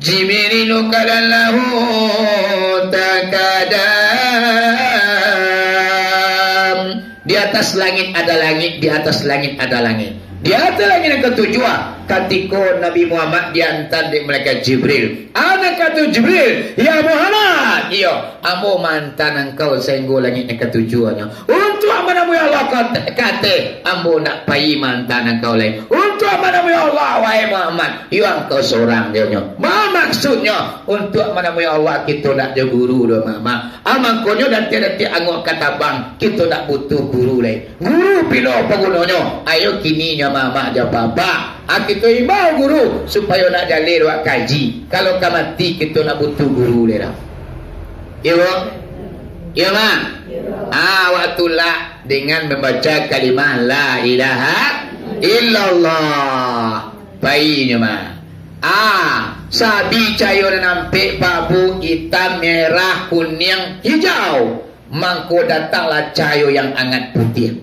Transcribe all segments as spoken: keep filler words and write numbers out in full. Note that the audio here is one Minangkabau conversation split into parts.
Jibrilu kalan lahu takadam. Di atas langit ada langit, di atas langit ada langit. Di atas langit yang ketujuh, ah, katiko Nabi Muhammad diantar dek malaikat Jibril. Anak kata Jibril, "Ya Muhammad, iyo, ambo maantan angkau sainggo langik nan katujuahnyo. Untuak manamui Allah kate, kate, ambo ndak pai maantan angkau lai. Untuak manamui Allah, wahai Muhammad, iyo angkau sorang," jawabnyo. Ma maksudnyo, untuak manamui Allah kito ndak jo guru doh, Mak. Ah, mangkonyo dantiak-dantiak angok ka tabang, kito ndak butuh guru lai. Guru pilo pagunonyo? Ayo kini nyo mamak jo papa. Ah, kito imbau guru supayo nak jaleh awak kaji. Kalau ka mati, kito ndak butuh guru lai dah. Iyo, Bang? Iyo, Bang? Ah, awak tulak dengan mambaco kalimah la ilaha illallah. Painyo mah. Ah, sabi cahayo nan ampek, babu, itam, merah, kuniang, hijau. Mangko datanglah cahayo yang angat putiah.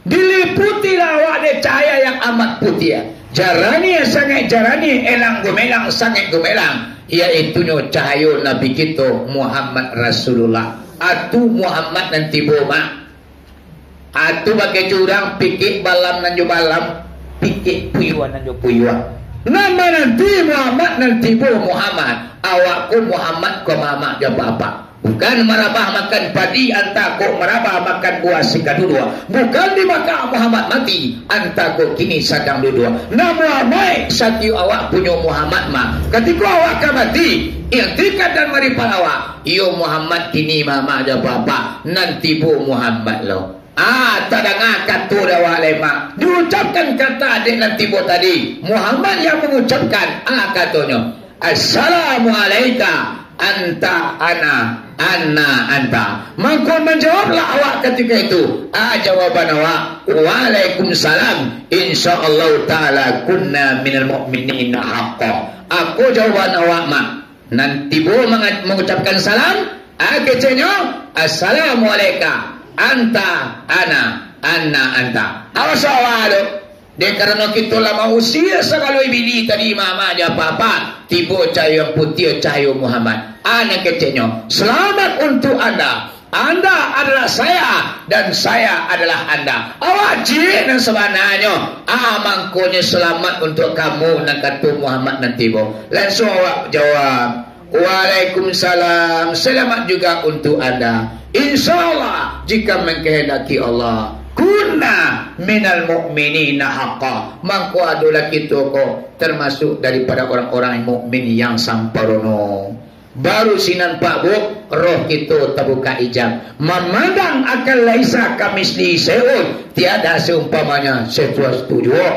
Diliputilah awak dek cahayo yang amat putiah. Jaraniah, sangaik jaraniah, elang gumelang, sangaik gumelang, yaitunyo cahayo Nabi kito Muhammad Rasulullah. Atu Muhammad nan tibo, Mak. Atu bakeh curang, pikek balam nan jo balam, pikek puyuah nan jo puyuah. Nan mananti Muhammad nan tibo Muhammad, awak ko Muhammad ko mamak jo papa. Bukan marabah makan padi, antah ko marabah makan buah sikaduduah. Bukan di Makkah Muhammad mati, antah ko kini sadang duduak. Namuah mai satio awak punyo Muhammad mah. Katiko awak ka mati, iktikad dan maripat awak, iyo Muhammad kini mamak jo papa, nan tibo Muhammad lo. Ah, tadanga kato dek awak lai, Mak. Diucapkan kata dek nan tibo tadi. Muhammad yang mangucapkan, ah, katonyo, "Assalamu alaika, anta ana, ana anta." Mangko manjawablah awak katiko itu, ah, jawaban awak, "Waalaikumsalam, insya Allah taala kunna minal mukminina haqqo." Ako jawaban awak, Mak. Nan tibo manga-, mangucapkan salam, ah, keceknyo, "Assalamu alaika, anta, ana, ana, anta." Awas awak tu. Dek karano kito lah mausia sagalo ibili tadi, mamak jo papa, tibo cahayo putiah, cahayo Muhammad. Ah, nan keceknyo, "Selamat untuk anda. Anda adalah saya, dan saya adalah anda." Awak ciek nan sabananyo. Ah, mangkonyo selamat untuk kamu, nan kato Muhammad nan tibo. Lansuang awak jawab, "Waalaikumsalam, selamat juga untuk anda. Insya Allah, jika mengkehendaki Allah, kunna minal mukminina haqqa." Mangko adolah kito ko termasuk daripada orang-orang mukmin yang samparono. Baru sinan Pak Bu, roh kito tabuka ijab. Mamandang akan laisa kamitslihi syai'un, tiada seumpamanya sesuatu juo.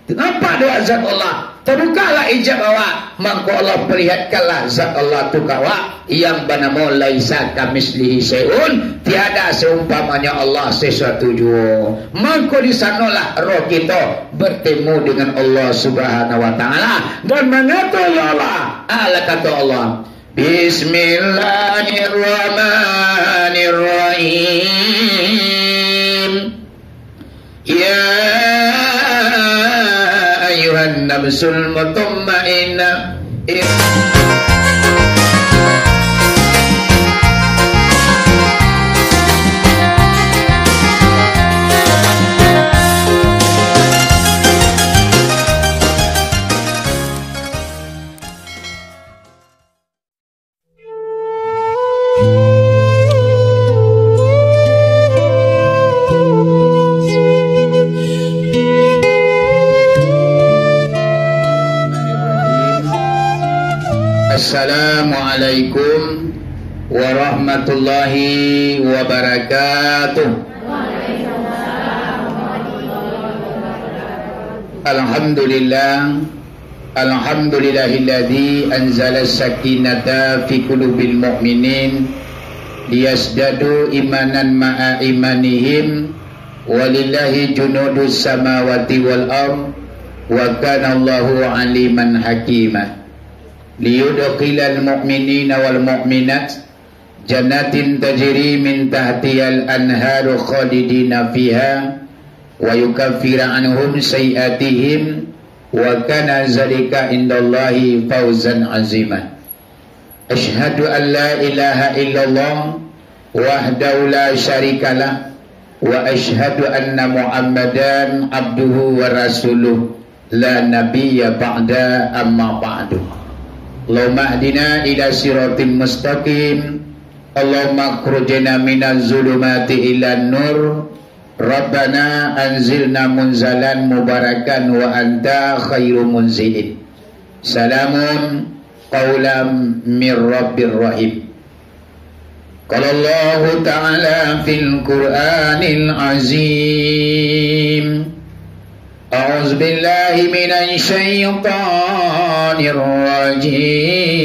Nampak dek zat Allah. Tabukalah ijab awak, mangko Allah perlihatkanlah zat Allah tu ka awak, yang banamo laisa kamitslihi syai'un, tiada seumpamanya Allah sesuatu juo. Mangko di sanolah roh kito bertemu dengan Allah Subhanahu wa Ta'ala dan mangato, "Ya Allah," alah kato Allah, "Bismillahirrahmanirrahim. Ya ayyuhan nafsul mutmainnah." Assalamualaikum warahmatullahi wabarakatuh. Alhamdulillah. Alhamdulillahilladzi anzala sakinata fi qulubil mu'minin liyazdadu imanan ma'a imanihim, walillahi junudus samawati wal ard, wa kana Allahu aliman hakima. Liyudkhilal mu'minina wal mu'minat jannatin tajri min tahtihal anharu khalidina fiha, wa yukaffira anhum sayyi'atihim, wa kana zalika indallahi fauzan azima. Asyhadu an la ilaha illallah wahdahu la syarikalah, wa asyhadu anna Muhammadan abduhu wa rasuluh, la nabiyya ba'da, amma ba'du. Allahumma ahdina ila siratim mustaqim. Allahumma akhrijna minaz zulumati ilan nur. Rabbana anzilna munzalan mubarakan wa anta khairu munzilin. Salamun qaulam mir rabbir rahim. Qala Allahu ta'ala fil Qur'anil azim. A'udzu billahi minasy syaithanir rajim.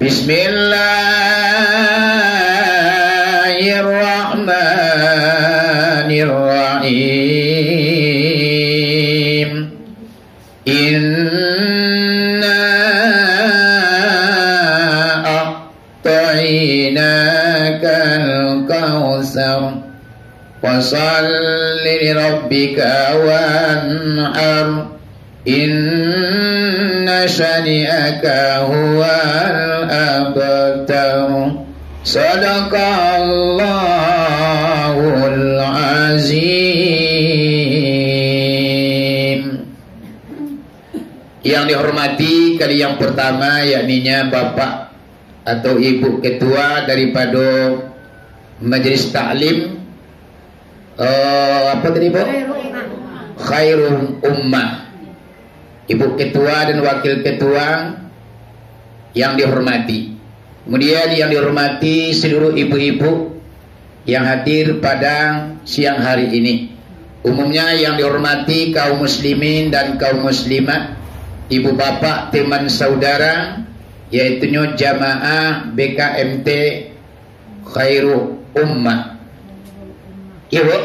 Bismillahirrahmanirrahim. Inna a'tainakal kautsar. Fasalli lirabbika wanhar. Inna syani'aka huwal abtar. Sadaqallahul azim. Yang dihormati, kali yang pertama, yakninya Bapak atau Ibu Ketua daripada Majelis Taklim, eh, apa tadi, Bu? Khairul Ummah. Ibu Ketua dan Wakil Ketua yang dihormati. Kemudian yang dihormati seluruh ibu-ibu yang hadir pada siang hari ini. Umumnya yang dihormati kaum muslimin dan kaum muslimat, ibu bapak, teman saudara, yaitunyo jamaah B K M T Khairu Ummah. Iya, Bu?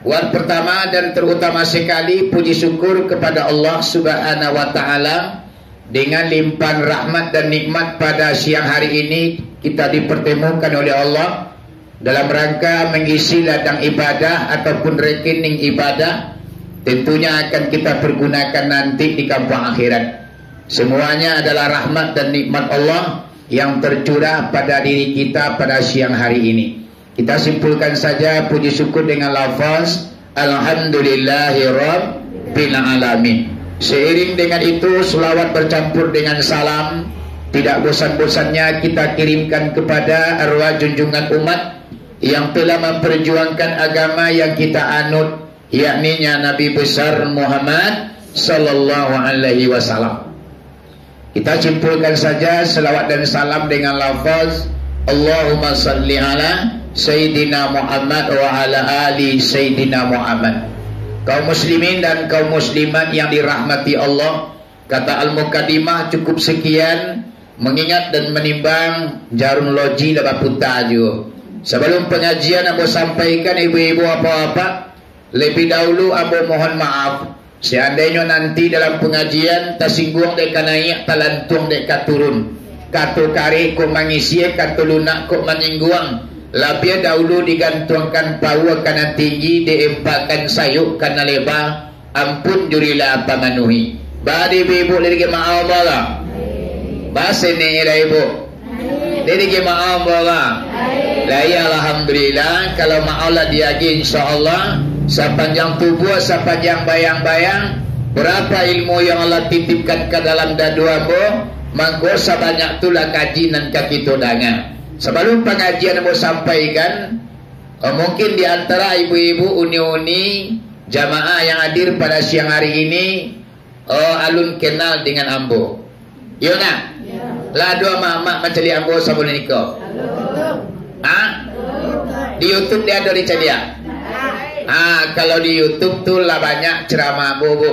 Buat pertama dan terutama sekali, puji syukur kepada Allah Subhanahu wa Ta'ala, dengan limpahan rahmat dan nikmat, pada siang hari ini kita dipertemukan oleh Allah dalam rangka mengisi ladang ibadah ataupun rekening ibadah, tentunya akan kita pergunakan nanti di kampung akhirat. Semuanya adalah rahmat dan nikmat Allah yang tercurah pada diri kita pada siang hari ini. Kita simpulkan saja puji syukur dengan lafaz, "Alhamdulillahirabbil alamin." Seiring dengan itu, selawat bercampur dengan salam tidak bosan-bosannya kita kirimkan kepada arwah junjungan umat yang telah memperjuangkan agama yang kita anut, yakninya Nabi besar Muhammad sallallahu alaihi wasallam. Kita simpulkan saja selawat dan salam dengan lafaz, "Allahumma salli ala Sayyidina Muhammad wa ala ali Sayyidina Muhammad." Kaum muslimin dan kaum muslimat yang dirahmati Allah, kata Al-Mukaddimah cukup sekian, mengingat dan menimbang, jarum loji lah baputa juo. Sabalum pangajian ambo sampaikan, ibu-ibu, bapak-bapak, lebih dahulu ambo mohon maaf, seandainyo nanti dalam pangajian tasingguang dek ka naiak, talantuang dek ka turun, kato kareh kok mangisi, kato lunak kok manyingguang, labiah dahulu digantuangkan paua ka nan tinggi, diimpakan sayok ka nan leba, ampun jurilah pamanuhi. Baa ibu-ibu, lai dek maaf, baa? Baa sini lah, ibu? Lai dek maaf, baa? Lah, iyo, alhamdulillah. Kalau maaf lah diagiah, insyaallah, sapanjang tubuah, sapanjang bayang-bayang, barapa ilmu yang Allah titipkan ka dalam dado ambo, mangko sabanyak tu lah kaji nan ka kito danga. Sabalum pangajian ambo sampaikan, oh, mungkin di antara ibu-ibu, uni-uni, jamaah yang hadir pada siang hari ini, oh, alun kenal dengan ambo. Iyo nak? Lah ado amak-amak mancaliak ambo sabalun iko? Ha? Di YouTube lai ado dicaliak? Ha, kalau di YouTube tu lah banyak ceramah ambo, Bu.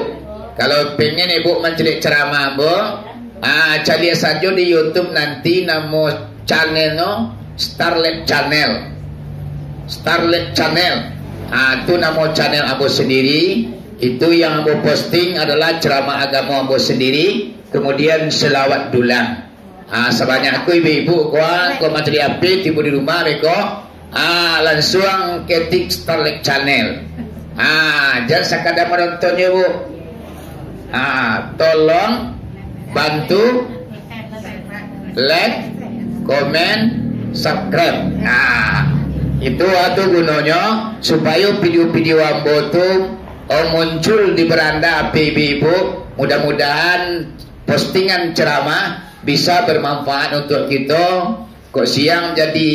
Kalau pengen ibu mancaliak ceramah ambo, ha, caliak sajo di YouTube nanti namo channelnyo Starlet Channel. Starlet Channel. Ha, tu namo channel ambo sendiri. Itu yang ambo posting adalah ceramah agamo ambo sendiri, kemudian selawat dulang. Ha, sabanyak ko ibu-ibu ko, ko mancaliak H P tibo di rumah beko, ha, lansuang ketik Starlet Channel. Ah, jan sakadar manonton je, Bu. Ah, tolong bantu like, komen, subscribe. Ah, itu atu gunonyo supayo video-video ambo tu, oh, muncul di beranda P B, Bu. Mudah-mudahan postingan ceramah bisa bermanfaat untuk kito. Kok siang jadi,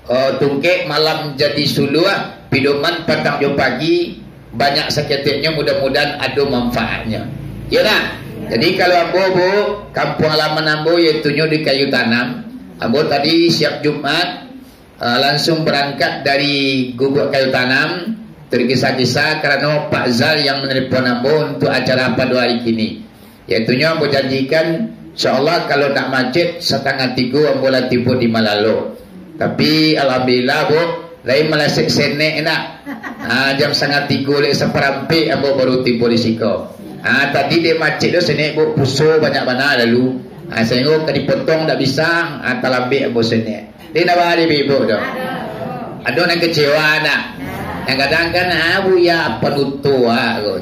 oh, tungkek, malam jadi suluah, pidoman patang jo pagi, banyak saketeknyo, mudah-mudahan ado manfaatnyo. Iyo nak? Jadi kalau ambo, Bu, kampung halaman ambo yaitunyo di Kayu Tanam. Ambo tadi siap Jumat, eh, langsung berangkat dari Gubuk Kayu Tanam, tergesa-gesa karano Pak Zal yang menelpon ambo untuk acara pado hari kini. Yaitunyo ambo janjikan, insyaallah kalau ndak macet, satangah tigo ambo lah tibo di Malalo. Tapi alhamdulillah, Bu, lain malasek senek nak. Ah, jam satangah tigo lek saparampek ambo baru tibo di siko. Ah, tadi dek macet tu senek, Bu, puso banyak bana lalu. Ah, sahinggo ka dipotong ndak bisa, ah, talambek ambo senek. Di ndak baa di Ibu tu? Ado nan kecewa ndak? Yang kadang kan, "Ah, Buya panutuah," ko.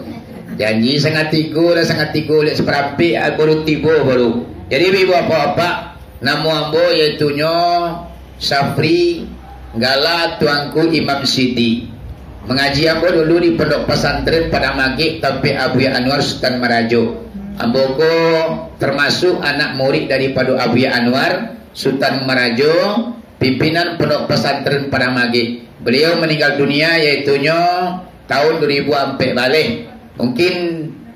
Janji satangah tigo lah, satangah tigo lek saparampek, ah, baru tibo baru. Jadi, Ibu bapak-bapak, namo ambo yaitunyo Safri, gala Tuanku Imam Sidi. Mangaji ambo dulu di Pondok Pasantren Padang Magek, tampek Abuya Anwar Sutan Marajo. Ambo ko termasuk anak murid daripado Abuya Anwar Sutan Marajo, pimpinan Pondok Pasantren Padang Magek. Beliau meninggal dunia, yaitunyo tahun dua ribu ampek baleh. Mungkin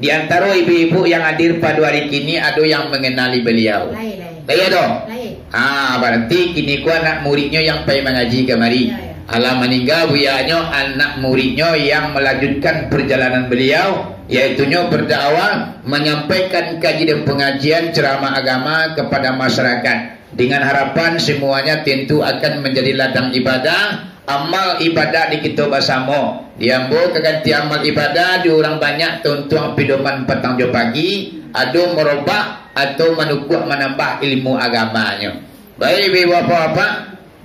di antaro ibu-ibu yang hadir pado hari kini ado yang mengenali beliau. Lain, lain. Lain ado? Lain. Ah, berarti kini ko anak muridnyo yang pai mangaji kamari. Ya, ya. Alah maninggal buyanyo, anak muridnyo yang melanjutkan perjalanan beliau, yaitunyo berdakwah, menyampaikan kaji dan pengajian, ceramah agama kepada masyarakat. Dengan harapan semuanya tentu akan menjadi ladang ibadah, amal ibadah di kito basamo. Di ambo ka ganti amal ibadah, di urang banyak tuntuang pidoman patang jo pagi, ado merubah atau manukuak manambah ilmu agamanyo. Baik, ibu bapak-bapak,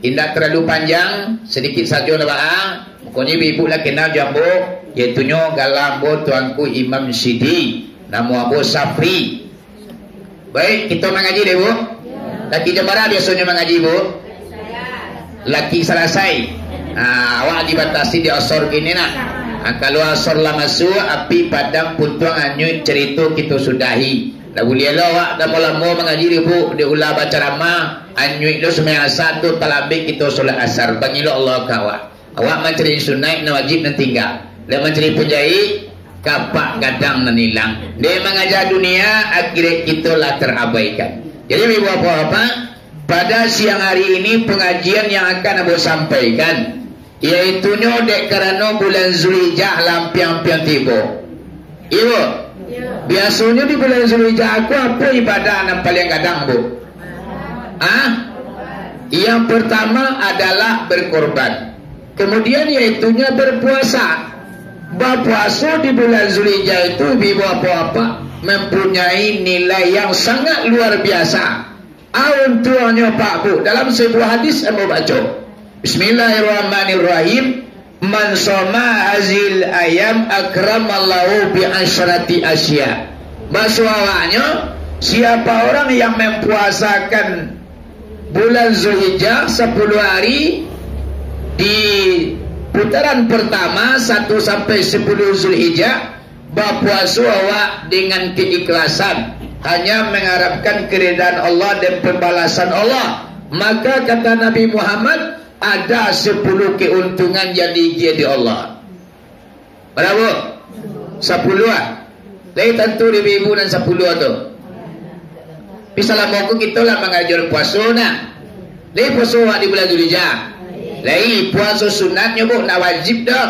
indak terlalu panjang, sedikit sajo lah baa. Pokoknyo ibu-ibu lah kenal jo ambo, yaitunyo gala ambo Tuanku Imam Sidi, namo ambo Safri. Baik, kito mangaji deh, Bu. Laki jam bara biasonyo mangaji, Bu? Laki salasai. Ah, awak dibatasi di asor kini nah. Ah, kalau asor lah masuak, api padam puntuang anyuik, carito kito sudahi. Ndak buliah lo awak lamo-lamo mangaji deh, Bu, di ulah bacaramah, anyuik lo sumbayang asar tu talambek kito solat asar. Bangilo Allah ka awak. Awak mancari sunaik nan wajib nan tingga. Dek mancari panjaik, kapak gadang nan ilang. Dek mangaja dunia, akhirat kito lah terabaikan. Jadi, ibu bapak-bapak, pada siang hari ini pengajian yang akan ambo sampaikan, yaitunyo dek karano bulan Zulhijjah lah ampiang-ampiang tibo. Iyo. Biasonyo di bulan Zulhijjah ko apo ibadah nan paliang gadang, Bu? Ah? Yang pertama adalah berkorban. Kemudian yaitunyo berpuasa. Bapuaso di bulan Zulhijjah itu, ibu bapak-bapak, mempunyai nilai yang sangat luar biasa. Auntuangnyo, Pak, Bu, dalam sebuah hadis ambo baco, "Bismillahirrahmanirrahim. Man soma hazil ayam akramallahu bi asyrati asya." Baso awaknyo, siapa orang yang mempuasakan bulan Zulhijjah, sepuluh hari di putaran pertama, satu sampai sepuluh Zulhijjah, bapuaso awak dengan keikhlasan, hanya mengharapkan keridaan Allah dan pembalasan Allah, maka kata Nabi Muhammad, ada sepuluh keuntungan yang diigiah di Allah. Bara? Sapuluah ah. Lai tantu di ibu nan sapuluah tu. Tapi salamo ko kito lah mangaji puaso nah. Lai puaso awak di bulan Zulhijjah? Lai, puaso sunatnyo, Bu, ndak wajib doh.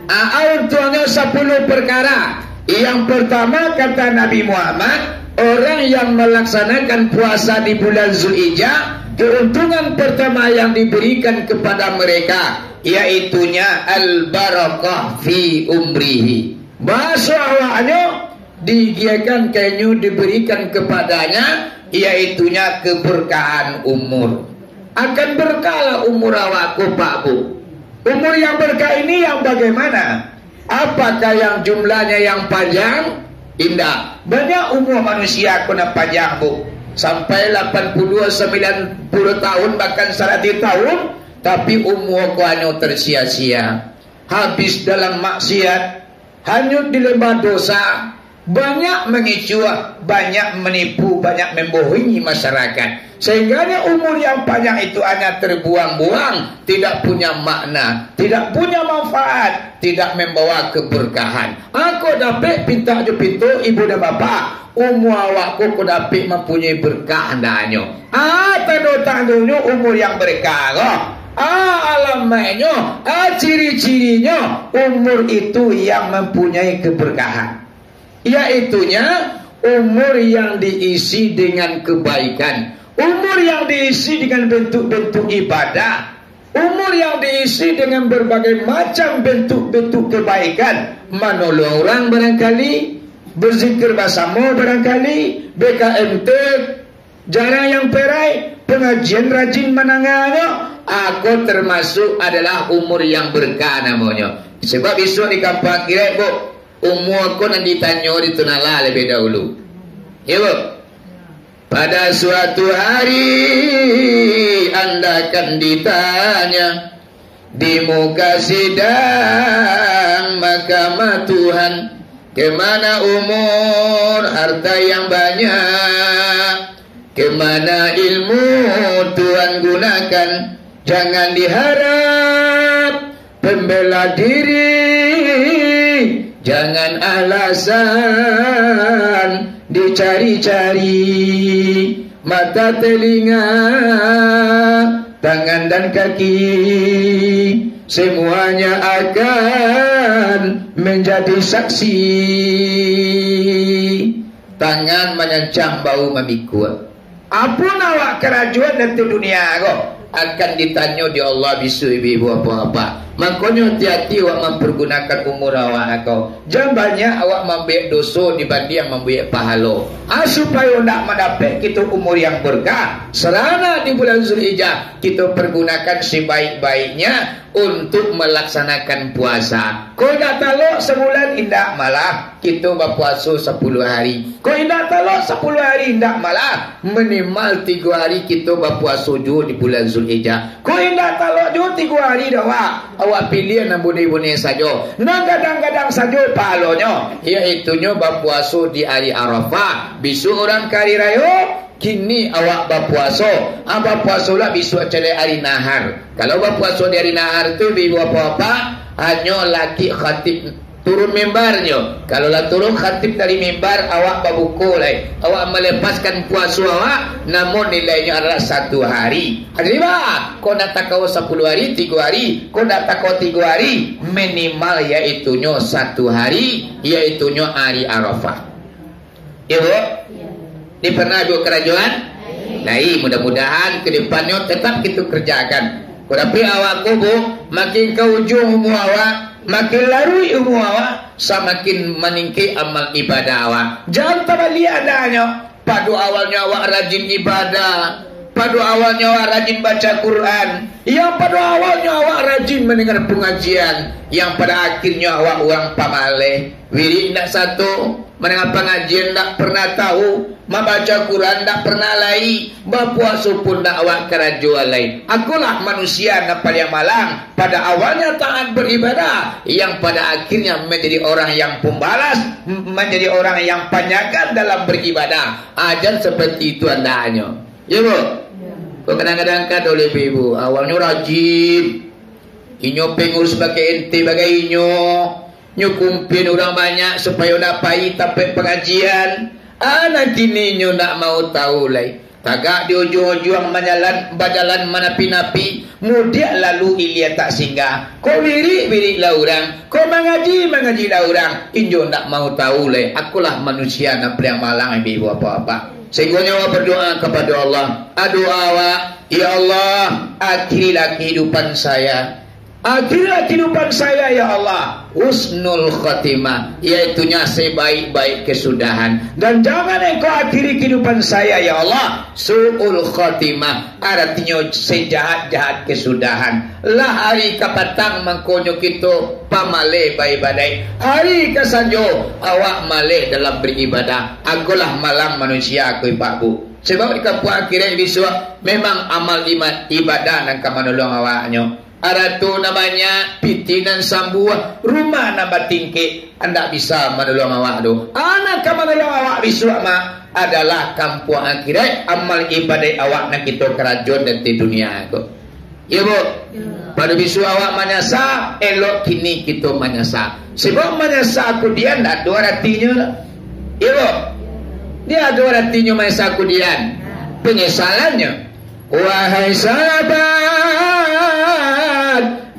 Aa, untuangnyo sapuluah perkara. Yang pertama, kata Nabi Muhammad, orang yang melaksanakan puasa di bulan Zulhijjah, keuntungan pertama yang diberikan kepada mereka, yaitunya al-barakah fi umrihi. Baso awaknyo digiahkan ka inyo, diberikan kepadanya, yaitunya keberkahan umur. Akan berkahlah umur awak ko, Pak, Bu. Umur yang berkah ini yang bagaimana? Apakah yang jumlahnya yang panjang? Indak. Banyak umua manusia ko nan panjang, Bu. Sampai lapan puluh, sembilan puluh tahun, bahkan saratuih tahun, tapi umua ko hanyo tersia-sia. Habis dalam maksiat, hanyut di lembah dosa, banyak mangicuah, banyak manipu, banyak membohongi masyarakat. Sehingga umur yang panjang itu hanya terbuang-buang, tidak punya makna, tidak punya manfaat, tidak membawa keberkahan. Ako dapek pintak jo pinto, ibu dan bapak, umur awak ko, ko dapek mampunyai berkah andahnyo. Ah, tando-tandonyo umur yang berkah ko. Ah, alamaiknyo, ah, ciri-cirinyo, umur itu yang mempunyai keberkahan. Yaitunya, umur yang diisi dengan kebaikan, umur yang diisi dengan bentuk-bentuk ibadah, umur yang diisi dengan berbagai macam bentuk-bentuk kebaikan, manolong urang barangkali, berzikir basamo barangkali, B K M T, jarang yang perai, pengajian rajin mandanganyo, ako termasuk adalah umur yang berkah namonyo. Sebab isuak di kampuang akhirat, Bu, umua ko nan ditanyo di tu nan lah labiah dahulu. Ya, Bu? Pada suatu hari anda akan ditanya di muka sidang mahkamah Tuhan, kemana umur, harta yang banyak, kemana ilmu Tuhan gunakan? Jangan diharap pembela diri, jangan alasan dicari-cari. Mata, telinga, tangan dan kaki, semuanya akan menjadi saksi. Tangan manyancang, bahu mamikua. Apo nan awak karajoan dalam dunia ko, akan ditanyo di Allah bisuak, ibu-ibu, bapak-bapak. Makonyo, hati-hati awak mampargunakan umur awak ko. Jan banyak awak mambuek doso dibandiang mambuek pahalo. Ah, supayo ndak mandapek kito umur yang berkah, sarana di bulan Zulhijjah, kito pargunakan sebaik-baiknya untuk malaksanakan puasa. Ko indak talok sabulan, indak malah kito bapuaso sapuluah hari. Ko indak talok sapuluah hari, indak malah minimal tigo hari kito bapuaso juo di bulan Zulhijjah. Ko indak talok juo tigo hari doh, awak. Awak piliah nan buneh-buneh sajo, nan gadang-gadang sajo pahalonyo, yaitunyo bapuaso di ari Arafah. Bisuak urang ka ari rayo, kini awak bapuaso. Ah, bapuasolah bisuak caliak ari Nahar. Kalau bapuaso di ari Nahar tu, ibu-ibu, bapak-bapak, hanyo laki khatib turun mimbarnyo. Kalau lah turun khatib dari mimbar, awak babuko lai. Awak malepaskan puaso awak, namun nilainyo adalah satu hari. Jadi, bah, ko ndak takao sapuluah hari, tigo hari, ko ndak takao tigo hari, minimal yaitunyo satu hari, yaitunyo ari Arafah. Iyo, Bu? Di pernah juo karajoan? Lai, mudah-mudahan ke depannyo tetap kito kerjakan. Ko dapek awak ko, Bu, makin ka ujuang umua awak, makin laruik umua awak, samakin maningkek amal ibadah awak. Jan tabaliak andahnyo. Pado awalnyo awak rajin ibadah, pado awalnyo awak rajin baca Quran, yang pado awalnyo awak rajin mandanga pangajian, yang pada akhirnyo awak urang pamaleh. Wirik indak sato, mandanga pangajian indak pernah tahu, mambaca Quran indak pernah lai, bapuaso pun indak awak karajoan lai. Akolah manusia nan paliang malang, pada awalnya taat beribadah, yang pada akhirnya menjadi orang yang pembalas, m-, menjadi orang yang panyagan dalam beribadah. Ah, jan seperti itu andahnyo. Ya, Bu? Kok kadang-kadang kan oleh ibu-ibu, awalnyo rajin. Inyo pengurus bagai ente bagai inyo. Nyo kumpin urang banyak supayo ndak pai tampek pangajian. Ah, nan kini inyo ndak mau tahu lai. Tagak di ujuang-ujuang manjalan, bajalan manapi-napi, mudiak lalu ilia tak singgah. Ko wirik-wiriklah urang, ko mangaji-mangajilah urang, inyo ndak mau tahu lai. Akolah manusia nan paliang malang, ibu-ibu, bapak-bapak. Sehinggonyo awak berdoa kepada Allah. Ah, doa awak, "Ya Allah, akhirilah kehidupan saya Akhirilah kehidupan saya, ya Allah, husnul khatimah, yaitunya sebaik-baik kesudahan. Dan jangan Engkau akhiri kehidupan saya, ya Allah, su'ul khatimah, aratinyo sejahat-jahat kesudahan. Lah ari kapatang mangkonyo kito pamaleh baibadaik. Ari kasanjo awak maleh dalam baribadah. Agolah malam manusia ko, Pak Bu. Sabab di kampuang akhirat bisuak, memang amal ima-, ibadah nan ka manolong awaknyo. Arato nan banyak, pitih nan sambuah, rumah nan batingkek, indak bisa manolong awak doh. A nan ka manolong awak bisuak mah, adalah kampuang akhirat, amal ibadaik awak nan kito karajoan di dunia ko. Iyo, Bu? Yo. Pado bisuak awak manyasa, elok kini kito manyasa. Sabab manyasa kudian ndak ado aratinyo doh. Iyo, Bu? Ndak ado aratinyo manyasa kudian. Panyasalannyo, wahai sahabat,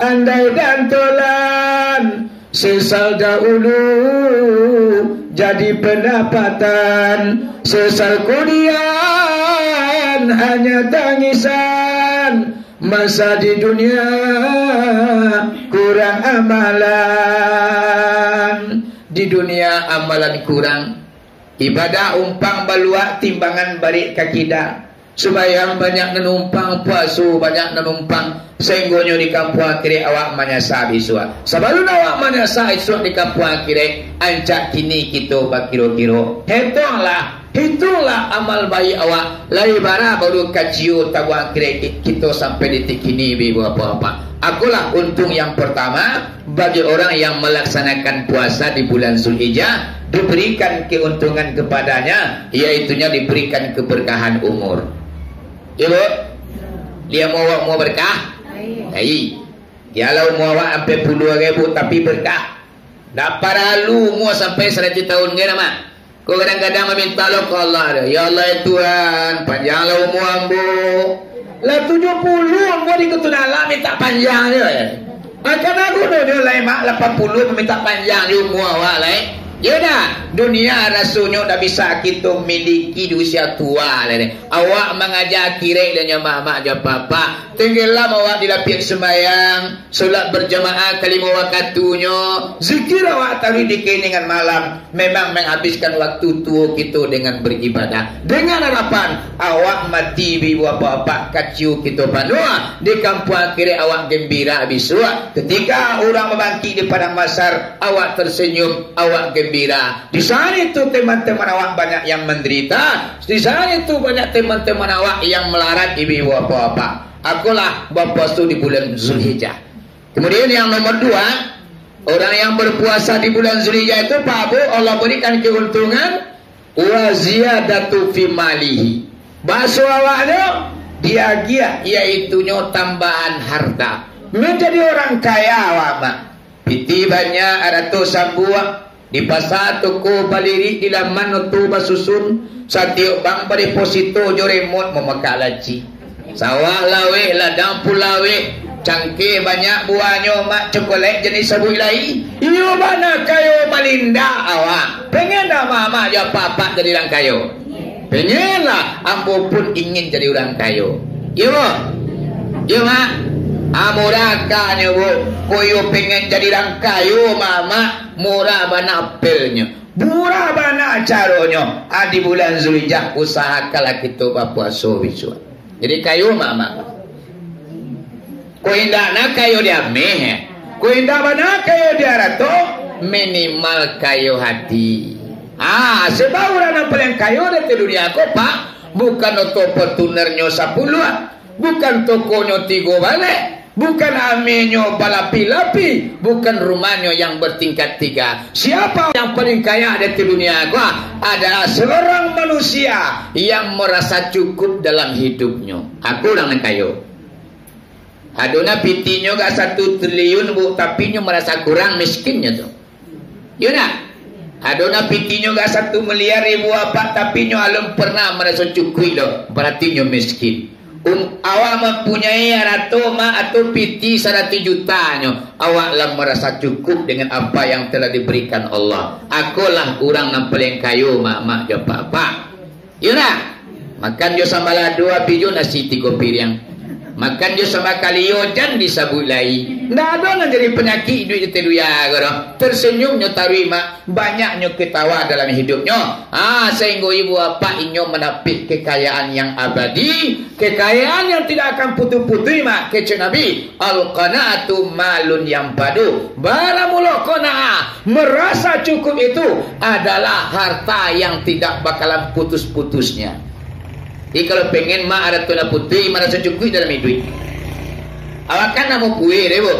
andai dan tolan, sesal dahulu jadi pendapatan, sesal kudian hanya tangisan, masa di dunia kurang amalan. Di dunia amalan kurang, ibadah umpang baluak, timbangan barik ka kida. Sumbayang banyak nan umpang, puaso banyak nan umpang, sainggonyo di kampuang akhirat awak manyasa bisuak. Sabalun awak manyasa isuak di kampuang akhirat, ancak kini kito bakiro-kiro. Hetonglah, hitunglah amal baik awak, lai bara baru kaciyo tabuang akhirat kito sampai detik kini, ibu bapak-bapak. Akolah untung yang pertama, bagi orang yang melaksanakan puasa di bulan Zulhijjah, diberikan keuntungan kepadanya, yaitunya diberikan keberkahan umur. Iyo, Bu? Lai amuah awak amuah berkah? Lai. Dialah amuah awak ampek puluah ribu, tapi berkah. Ndak paralu amuah sampai saratuih tahun, kan, Mak? Ko kadang-kadang maminta lo ka Allah tu, "Ya Allah, ya Tuhan, panjanglah umur ambo." Lah tujuah puluah ambo di Kutun Alam minta panjang je, ya. Akan gunonyo lai, Mak, lapan puluah minta panjang je umur awak lai. Yo dak? Dunia rasonyo dak bisa kito miliki di usia tua lai. Awak mangaja akhirat lah nyo, Mak, Mak, jo Apak-apak. Tenggelam awak di lapiak sumbayang, solat berjamaah kalimo wakatunyo, zikir awak taruih di keheningan malam, memang menghabiskan waktu tuo kito dengan beribadah. Dengan harapan awak mati, ibu bapak-bapak, kaciyo kito panuah, di kampuang akhirat awak gembira bisuak. Ketika urang babangkik di padang mahsyar, awak tersenyum, awak gembira. Di saat itu teman-teman awak banyak yang menderita, di saat itu banyak teman-teman awak yang melarat, ibu bapak-bapak. Akolah bapuaso di bulan Zulhijjah. Kemudian yang nomor dua, orang yang berpuasa di bulan Zulhijjah itu, Pak Bu, Allah berikan keuntungan, wa ziyadatu fi malihi. Baso awaknyo diagiah, yaitunyo tambahan harta. Menjadi orang kaya awak, Mak. Pitih banyak, arato sambuah, di pasa toko balirik, di laman oto basusun, satiok bank badeposito jo remot mamakak laci. Sawah laweh, ladang pun laweh, cangkeh banyak buahnyo, Mak, cokolek jan disabuik lai. Iyo bana kayo malindak awak. Pengen dak Mak-mak jo Apak-apak jadi urang kayo? Pengenlah, ambo pun ingin jadi urang kayo. Iyo, Bu? Iyo, Mak? Ah, murah akanyo, Bu. Kok iyo pengen jadi urang kayo, Mak, Mak, murah bana apelnyo. Murah bana caronyo. Ah, di bulan Zulhijjah, usahakanlah kito bapuaso bisuak. Jadi kayo, Mak, Mak. Kok indak nak kayo di ameh, eh? Kok indak bana kayo di arato, minimal kayo hati. Ah, sebab urang nan paliang kayo di dunia ko, Pak, bukan oto Fortunernyo sapuluah, bukan tokonyo tigo baleh, bukan amehnyo balapi-lapi, bukan rumahnyo yang bertingkat tiga. Siapa yang paling kaya di dunia ko? Adalah seorang manusia yang merasa cukup dalam hidupnyo. Aku urang nan kayo. Ado nan pitihnyo agak satu triliun, Bu, tapi nyo marasa kurang, miskinnyo tu. Iyo ndak? Ado nan pitihnyo agak satu miliar, ibu bapak, tapi nyo alun pernah maraso cukuik doh, baratinyo miskin. Um, awak mampunyai arato, Mak, atau pitih saratuih jutanyo, awak lah marasa cukup dengan apa yang telah diberikan Allah. Akolah urang nan paliang kayo, Mak, Mak, jo Apak-apak. Iyo ndak? Makan jo sambalado, abih jo nasi tigo piriang. Makan jo sambah kalio jan disabuik lai. Ndak ado nan jadi panyakik iduik di dunia ko doh. Tersenyumnyo taruih, Mak. Banyaknyo ketawa dalam hidupnyo. Ah, sahinggo ibu bapak inyo mandapek kekayaan yang abadi, kekayaan yang tidak akan putus-putus, Mak. Kecek Nabi, "Al-qana'atu malun yanfadu." Baramulo qanaah, merasa cukup itu adalah harta yang tidak bakalan putus-putusnya. Jadi, kalau pengen, Mak, ada tu lah putih, maraso cukuik dalam iduik. Awak kan namo kue deh, Bu.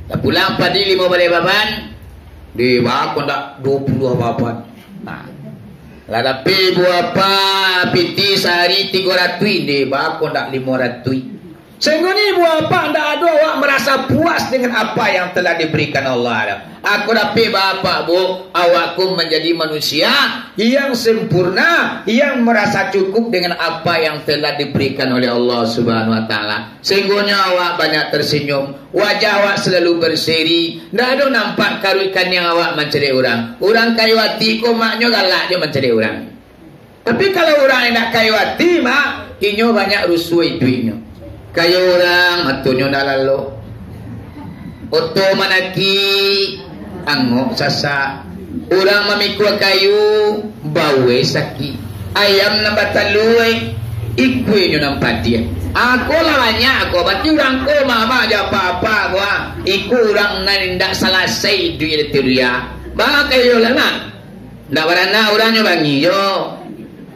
Dah pulang padi limo baleh baban, deh, bako ndak duo puluah baban. Nah. Lah dapek ibu bapak piti sahari tigo ratuih, deh, bako ndak limo ratuih. Sehinggo ni ibu bapak ndak ado awak merasa puas dengan apa yang telah diberikan Allah. Aku dapek bapak, Bu, awak ko menjadi manusia yang sempurna, yang merasa cukup dengan apa yang telah diberikan oleh Allah Subhanahu wa Ta'ala. Sehinggonyo awak banyak tersenyum, wajah awak selalu berseri, ndak ado nampak karuik kaniang awak mancaliak urang. Urang kayo ati ko maknyo galak jo mancaliak urang. Tapi kalau urang indak kayo ati, Mak, inyo banyak rusuah iduiknyo. Kayo urang, matonyo ndak lalok. Oto manaki, angok sasak. Urang mamikua kayu, baweh sakik. Ayam nan batalua, ikuenyo nan padiah. Ako lah banyak ko, berarti urang ko mama jo apa-apa ko, ah. Iko urang nan indak salasai iduik di dunia. Baa kayo lah, Mak. Ndak baranak urang nyo bangih jo.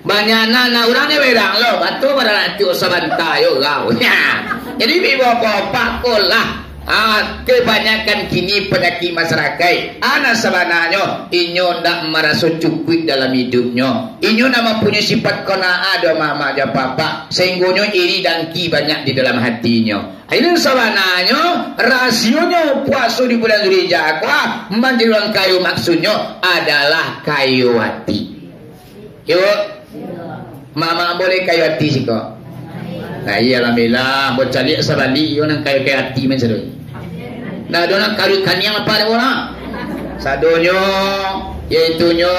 Banyak anak, anak urang nyo berang lo. Batua baranak tiok sabanta yo gau. Jadi, bi bapak-bapak ko lah. Ah, kebanyakan kini penyakit masyarakat. Anak sabananyo, inyo ndak maraso cukuik dalam hidupnyo. Inyo ndak mampunyai sifat qanaah doh, mama jo papa. Sehinggonyo iri dangki banyak di dalam hatinyo. Ini sabananyo, rahasionyo puaso di bulan Zulhijjah ko, manjadi urang kayo maksudnyo adalah kayo ati. Yo, mama boleh kayo ati siko. Nah, iya, alhamdulillah, ambo caliak sabalik yo nan kayo-kayo ati mancari. Nah, ado nan karuik kaniang apa ado lah. Sadonyo, yaitunyo,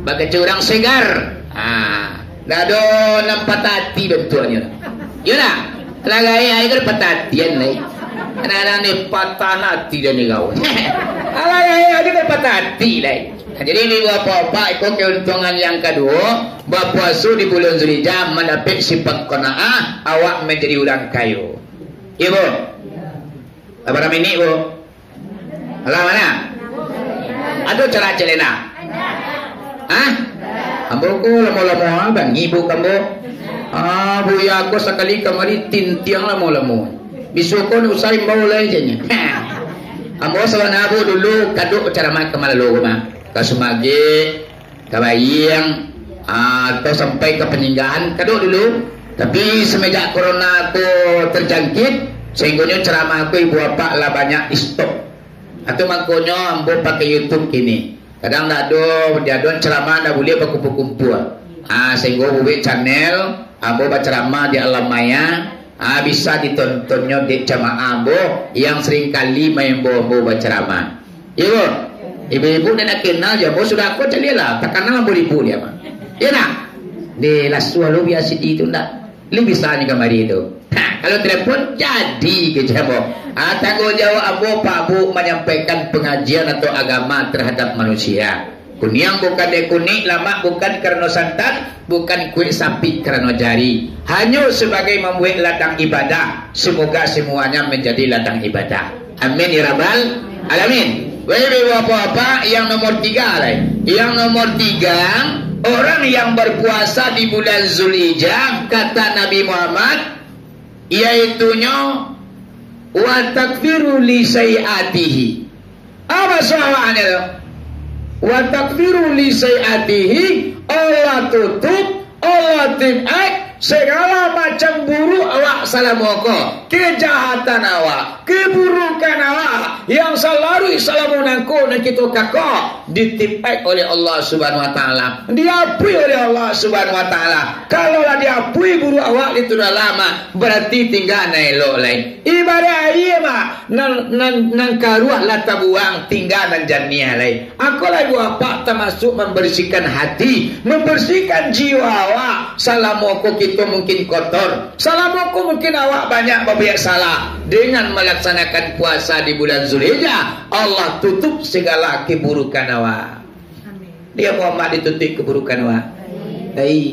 bakecek urang segar. Ah, Ndak ado nan patah ati bantuaknyo. Iyo ndak? Alah gaek aja kan patah atian lai. Anak-anak ni patah ati dan digau. Alah gaek aja kan patah ati lai. Nah, jadi, ibu bapak-bapak, iko keuntungan yang kaduo, bapuaso di bulan Zulhijjah mandapek sifat qanaah, awak manjadi urang kayo. Iyo, Bu? Bara minik, Bu? Alah, mana? Ado cara cek lai nak? Hah? Ambo ko lamo-lamo ah, bangih Bu ka ambo. Ah, buya ko sakali kamari tintiang lamo-lamo. Bisuak ko ndak usah imbau lai, ceknyo. Ambo sabana Bu dulu kaduk ceramah ka Malalo ko mah. Ka Sumage, ka Bayang, ah, atau sampai ka Paninggahan, kaduk dulu. Tapi semenjak corona ko terjangkit, sehinggonyo ceramah ko ibu bapak lah banyak di-stop. Atau mangkonyo ambo pakai YouTube kini. Kadang ndak ado, di ado ceramah ndak buliah bakumpua-kumpua. Ah, sehinggo buek channel, ambo baceramah di alam maya, ah, bisa ditontonnyo dek jamaah ambo yang seringkali maimbau ambo baceramah. Iyo, Bu? Ibu-ibu nan kenal jo ambo sudah ko caliaklah, takanal ambo di ibu dia mah. Iyo ndak? Di lasuah lu biasa di itu ndak? Lu bisa ni kamari tu. Ha, kalau telepon, jadi ke ambo. Ha, tanggung jawab ambo, Pak Bu, manyampaikan pangajian atau agama terhadap manusia. Kuniang bukan dek kunik, lamak bukan karano santan, bukan kuek sapi karano jari. Hanyo sebagai mambuek ladang ibadah. Semoga semuanya menjadi ladang ibadah. Amin ya rabbal alamin. Baik, bapak-bapak, yang nomor tiga lai. Yang nomor tiga, orang yang berpuasa di bulan Zulhijjah, kata Nabi Muhammad, yaitunyo, "Wa takfiru li sayyiatihi." Apa suaraannya tu? "Wa takfiru li sayyiatihi," Allah tutup, Allah tinaik segala macam buruk awak salamo ko. Kejahatan awak, keburukan awak yang salalu salamo nangko nan kito kakok, ditimpaik oleh Allah Subhanahu Wa Taala, diapui oleh Allah Subhanahu Wa Taala. Kalau lah diapui buruak awak di tu dalam, berarti tingga nan elok lai. Ibarat aia, Mak, nan, nan, nan karuah lah tabuang, tingga nan janiah lai. Angko lai buah apak tamasuak mambarasiahkan hati, mambarasiahkan jiwa awak. Salamo ko kito mungkin kotor, salamo ko mungkin awak banyak babuek salah. Dengan malaksanakan puasa di bulan Zulhijjah, Allah tutup sagala keburukan awak. Amin. Dek Muhammad ditutup keburukan awak. Amin. Baik.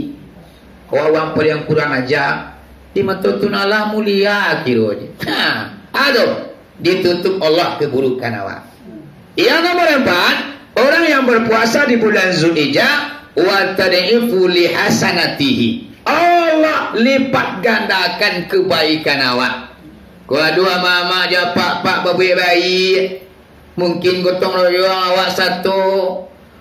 Awak urang paliang kurang aja, di mato Tuhan Allah mulia kironyo. Ha, aduh, ditutup Allah keburukan awak. Yang nomor empat, orang yang berpuasa di bulan Zulhijjah, wa tad'ifu li hasanatihi. Allah lipat gandakan kebaikan awak. Ko ado amak-amak jo apak-apak babuek baiak, mungkin gotong royong awak sato,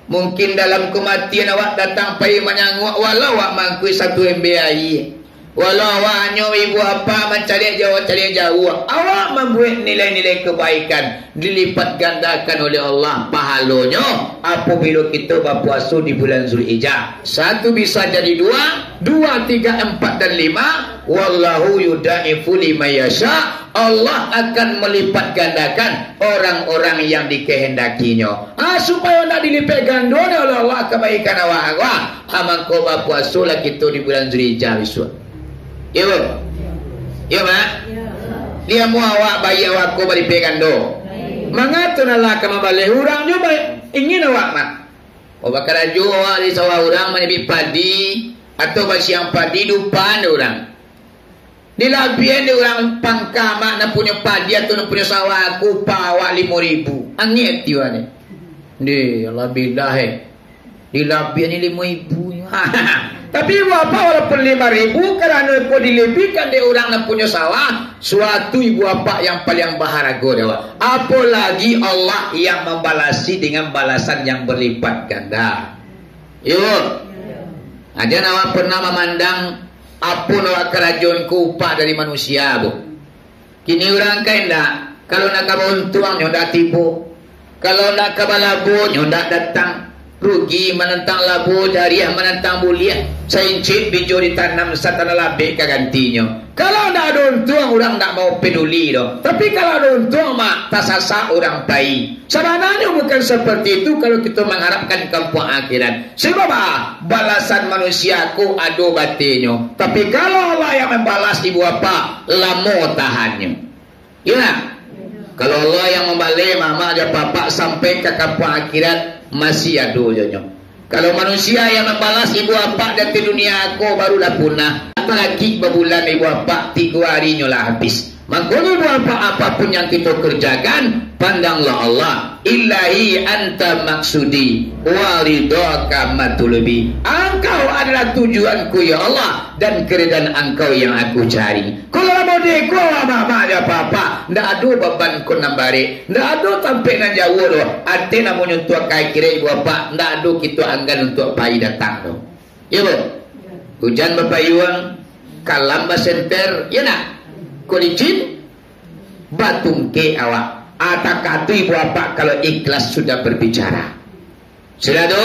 mungkin dalam kamatian awak datang pai manyanguak, walau awak mangkuih satu ember aia, walau awak hanyo ibu apak mancaliak jauah, caliak jauah, awak mambuek nilai-nilai kebaikan, dilipat gandakan oleh Allah pahalonyo apabilo kito bapuaso di bulan Zulhijjah. Satu bisa jadi dua, dua, tiga, empat, dan lima. Wallahu yudaifu liman yasha. Allah akan melipat gandakan orang-orang yang dikehendaki-Nyo. Ah, supayo ndak dilipat gandonyo oleh Allah kebaikan awak. Wah, ah, mangko bapuasolah kito di bulan Zulhijjah bisuak. Iyo, Bu? Iyo, Mak? Dia mau awak bayar wako balipat gando. Mangato nan lah ka mambaleh urang jo ba-, ingin awak, Mak. Oh, bakarajo awak di sawah urang manibik padi, atau basiang padi dupan dek urang. Dilabiahan dek urang pangka, Mak, nan punyo padi atau nan punyo sawah, ko upah awak limo ribu. Angek ati awak ni. Deh, alhamdulillah, eh. Dilabiahan ni limo ribu. Tapi ibu apak, walaupun lima ribu, karano ko dilebihkan dek urang nan punyo sawah, suatu ibu apak yang paliang baharago dek awak. Apolagi Allah yang mambalasi dengan balasan yang berlipat ganda. Iyo. Aja awak pernah mamandang apo nan awak karajoan ko upah dari manusia, Bu. Kini urang ka indak, kalau nak ka bauntuang nyo ndak tibo, kalau nak ka balabo nyo ndak datang, rugi manantang labo, jariah manantang buliah, saincik bijo ditanam, satanah labek ka gantinyo. Kalau ndak ado untuang, urang ndak mau peduli doh. Tapi kalau ado untuang, Mak, tasasak urang pai. Sabananyo bukan seperti itu kalau kito mangharapkan kampuang akhirat. Sebab, ah, balasan manusia ko ado batinyo. Tapi kalau Allah yang mambalas ibu apak, lamo tahannyo. Iyo ndak? Kalau Allah yang mambaleh mamak jo papak sampai ka kampuang akhirat, masih ado jonyo. Kalau manusia yang mambalas ibu apak di dunia ko, barulah punah. Apalagi babulan ibu apak, tigo harinyo lah habis. Mangkonyo, buah apak, apapun yang kito kerjakan, pandanglah Allah. Ilahi anta maksudi, wa ridhaka matlubi. Angkau adalah tujuanku, ya Allah, dan keridaan Angkau yang aku cari. Kalau lah mode ko, amak-amak, ndak apa-apa. Ndak ado baban ko nan barek. Ndak ado tampek nan jauah doh. Ateh namonyo untuak ka akhirat, ibu apak. Ndak ado kito anggan untuak pai datang doh. Iyo, Bu? Ujan bapayuang, kalam basenter, iyo ndak? Ko licin, batungkek awak. Ateh katu ibu apak kalau ikhlas sudah berbicara. Sudah tu,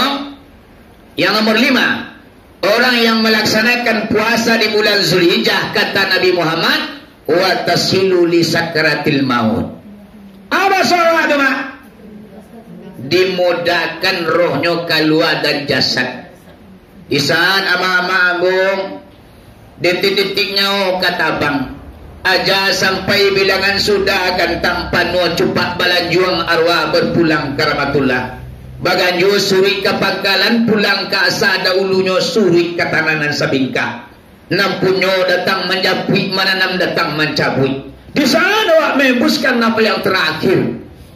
yang nomor lima, orang yang melaksanakan puasa di bulan Zulhijjah, kata Nabi Muhammad, "Wa tasilu li sakaratil maut." Apa soal tu, Mak? Dimudahkan rohnyo kalua dari jasad. Di saat amak-amak ambo, detik-detik nyawo ka tabang, aja sampai bilangan sudah gantang panuah cupak balanjuang arwah berpulang ka rahmatullah. Baganjo suruik ka pangkalan, pulang ka asa dahulunyo suruik ka tanah nan sabingkah. Nan punyo datang manjapuik, mananam datang mancabuik. Di saat awak maembuskan nafas yang terakhir,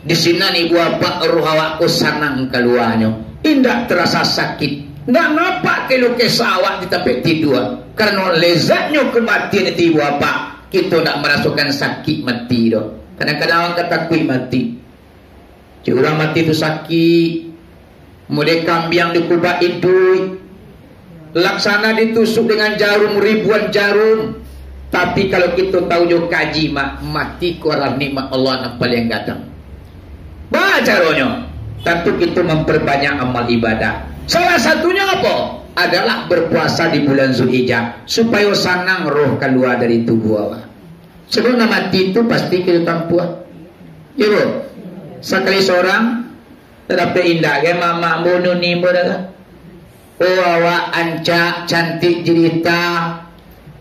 di sinan ibu apak roh awak ko sanang kaluanyo. Indak terasa sakit. Ndak nampak keluh kesah awak di tampek tidua. Karano lezatnyo kematian itu ibu apak, kito ndak marasokan sakik mati doh. Kadang-kadang awak ka takuik mati. Cik urang mati tu sakik, model kambiang dikubak iduik, laksana ditusuk dengan jarum, ribuan jarum, Tapi kalau kito tahu jo kaji, ma-, mati ko alah nikmat Allah nan paliang gadang. Baa caronyo? Tantu kito mamparbanyak amal ibadah. Salah satunyo apo? Adalah berpuasa di bulan Zulhijjah, supayo sanang roh kalua dari tubuah awak. Sabalun mati tu pasti kito tampuah. Iyo, bo? Sakali sorang, tatapi indak ge mamak ambo nuni ambo dah. Oh, awak ancak, cantik jelita.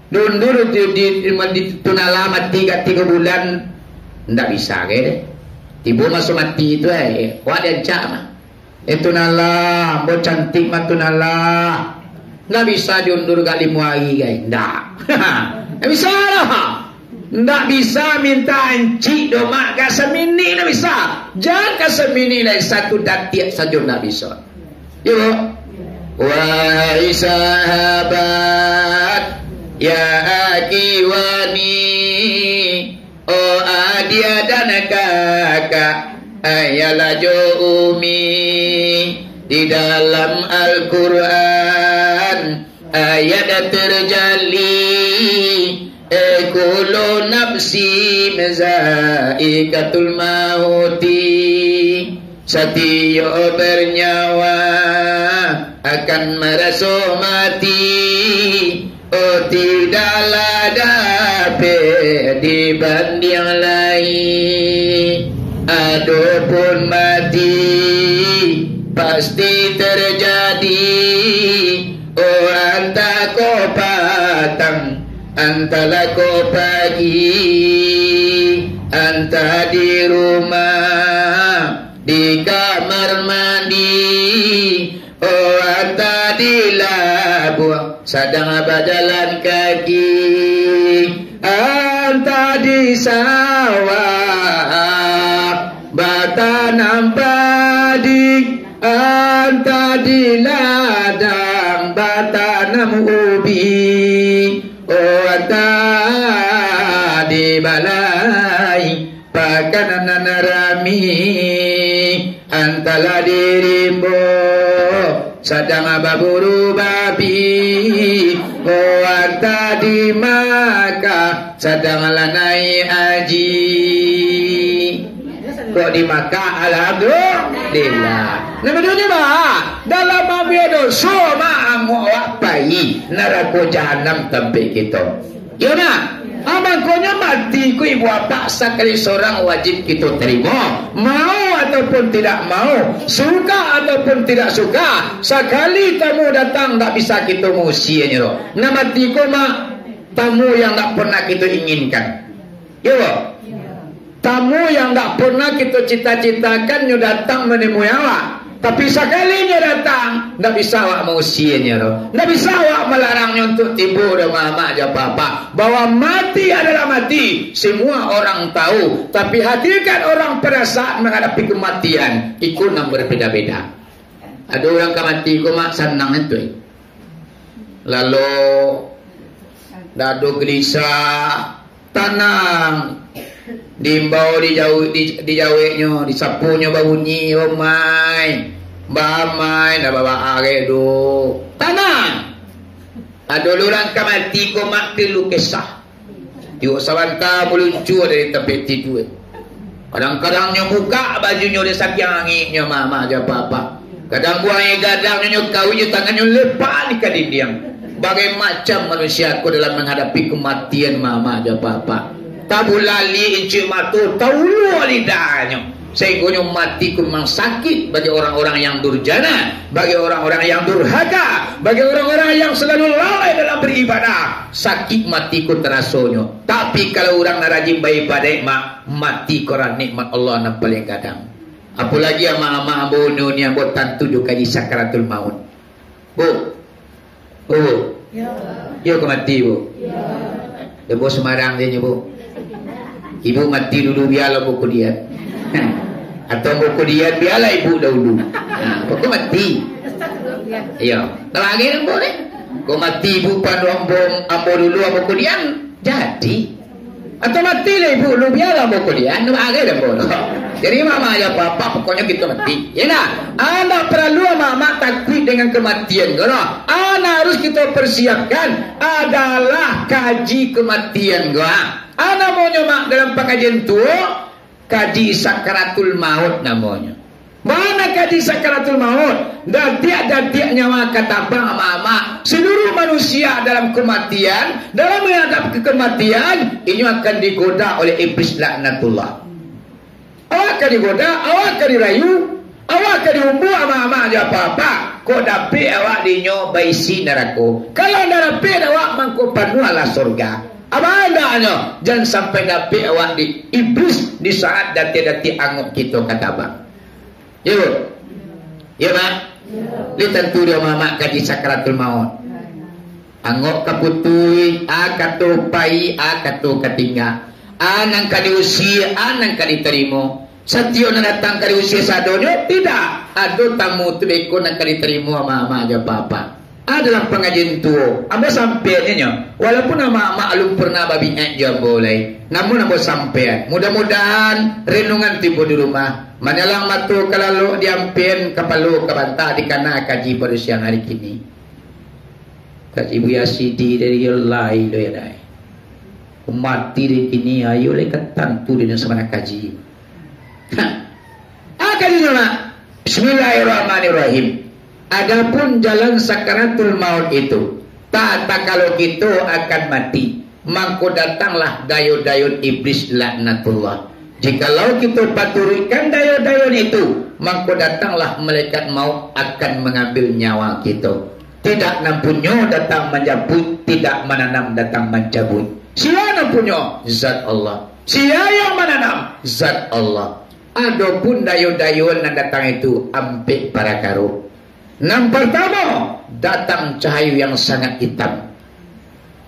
Dundur tu di, di, di Tun Alah mati ka tigo bulan. Ndak bisa ge deh. Tibo maso mati tu, eh, awak diancak mah. Eh, Tun Alah, ambo cantik mah, Tun Alah. Ndak bisa diundur ka limo ari, gai? Ndak. Ndak bisa lah. Ndak bisa minta ancik doh, mak, ka saminik ndak bisa. Jan ka saminik lai, satu datiak sajo ndak bisa. Yo. Wahai sahabat, ya akhi wani, oh adia dan kakak, ayalah jo umi, di dalam Al-Quran ayat terjali, eh, kullu nafsin zaikatul mauti. Satiok bernyawa akan maraso mati. Oh, tidaklah dapek dibandiang lai. Adopun mati pasti terjadi. Oh, antah ko patang, antahlah ko pagi, antah di rumah, di kamar mandi, oh, antah di labuah, sadang bajalan kaki, antah di sawah, batanam padi, antah di ladang, batanam ubi, oh, antah di balai, pakanan nan rami, antahlah di rimbo, sadang baburu babi, oh, antah di Makkah, sadang lah naiak haji. Kok di Makkah, alhamdulillah. Nah, bedonyo, bah, dalam ambiak doso, mak, amuk awak pai narako jahanam tampek kito. Iyo nah, ah, mangkonyo mati ko ibu apak sakali sorang wajib kito tarimo. Mau ataupun tidak mau, suka ataupun tidak suka, sakali tamu datang, ndak bisa kito mausianyo doh. Nah, mati ko, mak, tamu yang ndak pernah kito inginkan. Iyo, bo? Tamu yang ndak pernah kito cita-citakan nyo datang manemui awak. Tapi sakali nyo datang, ndak bisa awak mausianyo doh. Ndak bisa awak malarang nyo untuak tibo doh, mamak jo apak-apak. Bahwa mati adalah mati, semua orang tahu. Tapi hakikat orang pada saat menghadapi kematian, iko nan berbeda-beda. Ado urang ka mati ko, mak, sanang tu, eh. Lalo, dado gelisah, tanang. Diimbau, dijau-, di-, dijaweknyo, disapunyo babunyi, "Omai, Mbah Amai, ndak babaa arek doh." Tanang. Ado urang ka mati ko, mak, keluh kesah. Tiok sabanta maluncua dari tampek tidua. Kadang-kadang nyo bukak bajunyo dari sakiang angeknyo, mamak jo apak-apak. Kadang buang aia gadang nyo, nyo kawin jo tangannyo lepak di ka dindiang. Bagai macam manusia ko dalam manghadapi kamatian, mamak jo apak-apak. Tabulaliak incik mato, taulua lidahnyo. Sainggonyo mati ko memang sakik bagi orang-orang yang durjana, bagi orang-orang yang durhaka, bagi orang-orang yang selalu lalai dalam beribadah. Sakik mati ko tarasonyo. Tapi kalau urang nan rajin baibadaik, mak, mati ko alah nikmat Allah nan paliang gadang. Apolagi amak-amak ambo, nuni ambo tantu jo kaji sakaratul maut. Bu. Bu. Yo. Yo ka mati, Bu. Yo. Ambo sumbarang sajo, Bu. Ibu mati dulu, bialah ambo kudian. Atau ambo kudian, bialah ibu dahulu. Nah, pokok mati. Iyo. Kalau lagi ambo ni, kok mati ibu pado ambo, ambo dulu, ambo kudian. Jadi. Atau mati lah ibu lu, bialah ambo kuliah, anu agai lah ambo tu. Jadi, mamak jo apak-apak, pokoknyo kito mati. Ya nah, anda paralu mamak takuik dengan kematian ko lah. Anda harus kito persiapkan adalah kaji kematian ko. Ah, namonyo mak dalam pangajian tu, kaji sakaratul maut namonyo. Bana kaji sakaratul maut, datiak-datiak nyawa ka tabang, mamak. Seluruh manusia dalam kematian, dalam menghadap ke kematian, inyo akan digoda oleh iblis laknatullah. Awak ka digoda, awak ka dirayu, awak ka diumbuak, mamak jo apak-apak. Kok dapek awak dinyo baisi narako. Kalau ndak dapek awak, mangko panuahlah surga. Apak andaknyo, jan sampai dapek awak di iblis di saat datiak-datiak angok kito ka tabang. Yo. Yo, Mak? Lai tantu dek mamak kaji sakaratul maut. Angok ka putuih, a kato pai, a kato ka tingga. A nan ka diusie, a nan ka ditarimo. Satiok nan datang ka diusie sadonyo, tidak. Ado tamu tu beko nan ka ditarimo mamak jo apak-apak. A dalam pangajian tuo, ambo sampaiannyo, walaupun amak-amak alun pernah babiak jo ambo lai, namun ambo sampaian. Mudah-mudahan renungan tibo di rumah, manyalang mato ka lalok, diampian kapalo ka banta, dikana kaji pado siang hari kini. Kaji Buya Sidi dari lai lo ya dai. Mati dari kini, ayo lai ka tantu dengan sabana kaji. Ha. A kajinyo nak. Bismillahirrahmanirrahim. Adapun jalan sakaratul maut itu, ta-, takalo kito akan mati, mangko datanglah dayun-dayun iblis laknatullah. Jikalau kito paturuikkan dayun-dayun itu, mangko datanglah malaikat maut akan mangambil nyawa kito. Tidak nan punyo datang manjapuik, tidak mananam datang mancabuik. Sia nan punyo? Zat Allah. Sia yang mananam? Zat Allah. Adopun dayun-dayun nan datang itu ampek parakaro. Nan partamo, datang cahayo yang sangat itam,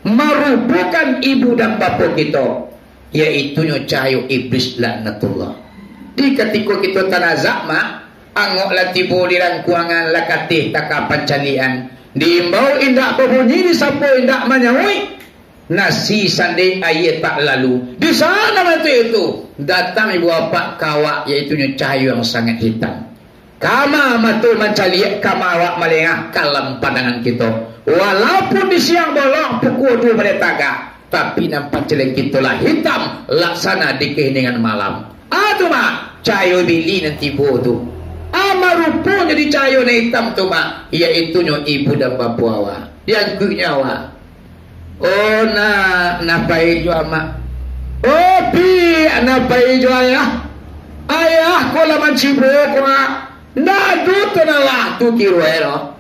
marupokan ibu dan bapo kito, yaitunyo cahayo iblis laknatullah. Di katiko kito tanazak, mak, angok lah tibo di rangkuangan, lah kateh taka pancalian, diimbau indak babunyi, disapo indak manyauik, nasi sandai aia tak lalu. Di sana mati itu, datang ibu apak ka awak, yaitunyo cahayo yang sangat hitam. Kama mato mancaliak, kama awak malengah, kalam pandangan kito. Walaupun di siang bolong, pukua duo baleh tagak, tapi nan pancaliak kito lah hitam, laksana di kaheningan malam. Ah, tu mah, cahayo bili nan tibo tu. Ah, marupo jadi cahayo nan hitam tu mah, yaitunyo ibu dan bapo awak. Diangkuiknyo awak. Oh, nah, nah pai jo amak. Oh, pi, nah pai jo ayah. Ayah ko lah mancibo ko, nak. Ndak ado tu nah lah tu kiro e lo.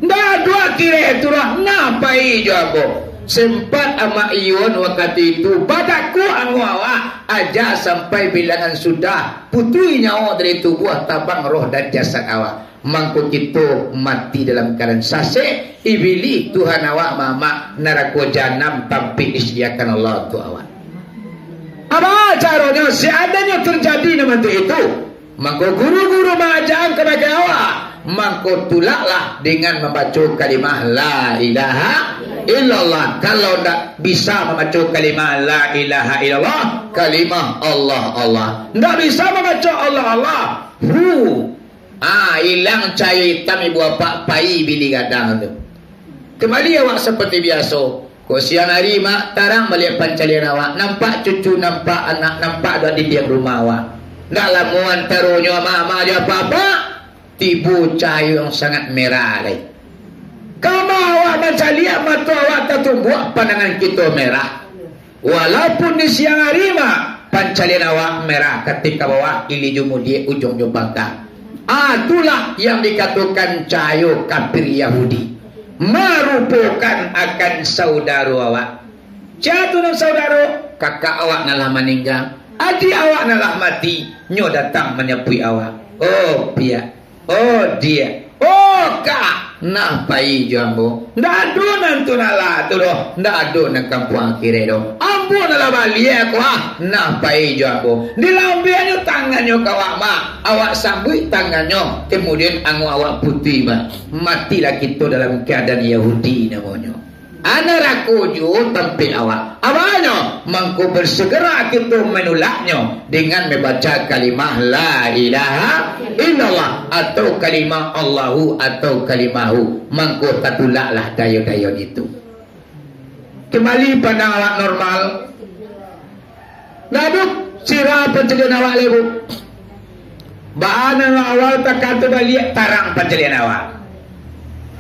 Ndak ado kiro e tu lah, nah pai jo ambo. Sempat amak Ion wakatu itu badakua angok awak, aja sampai bilangan sudah, putuih nyawo dari tubuah, tabang roh dan jasad awak. Mangko kito mati dalam kaadaan sasek, ibilih Tuhan awak mamak, narako jahanam tampek disadiakan Allah tu awak. Apa caronyo seandainyo terjadi nan bantuak itu? Mangko guru-guru mangajakan kabake awak, mangko tulaklah dengan mambaco kalimah la ilaha illallah. Kalau ndak bisa mambaco kalimah la ilaha illallah, kalimah Allah, Allah. Ndak bisa mambaco Allah, Allah. Hu. Ah, ilang cahayo itam ibu apak, pai bili gadang tu. Kambali awak saparti biaso. Ko siang ari, mak, tarang baliak pancalian awak. Nampak cucu, nampak anak, nampak ado dinding rumah awak. Ndak lamo antaronyo ama-ama jo apak-apak, tibo cahayo yang sangat merah lai. Kama awak mancaliak, mato awak tatumbuak, pandangan kito merah. Walaupun di siang ari mah, pancalian awak merah, katik ka bawah, ilia jo mudiak, ujuang jo pangka. Ah, itulah yang dikatokan cahayo kafir Yahudi, marupokan akan saudaro awak. Sia tu nan saudaro? Kakak awak nan lah maningga, adiak awak nan lah mati, nyo datang manyapuik awak. Oh, piak. Oh, diak. Oh, kak. Nah, pai jo ambo. Ndak ado nan tu nan lah tu doh. Ndak ado nan kampuang akhirat doh. Ambo nan lah baliak ko, ah. Nah, pai jo ambo. Dilambiaknyo tangannyo ka awak, mak. Awak sambuik tangannyo. Kemudian angok awak putuih, mak. Matilah kito dalam keadaan Yahudi namonyo. Narako juo tampek awak. Aponyo? Mangko bersegera kito manulaknyo dengan membaca kalimah la ilaha illallah atau kalimah Allahu atau kalimahu. Mangko tatulaklah dayo-dayo itu. Kembali pandang awak normal. Nah, Buk, sirah pancalian awak lai, Buk. Baa nan awal takatu baliak tarang pancalian awak.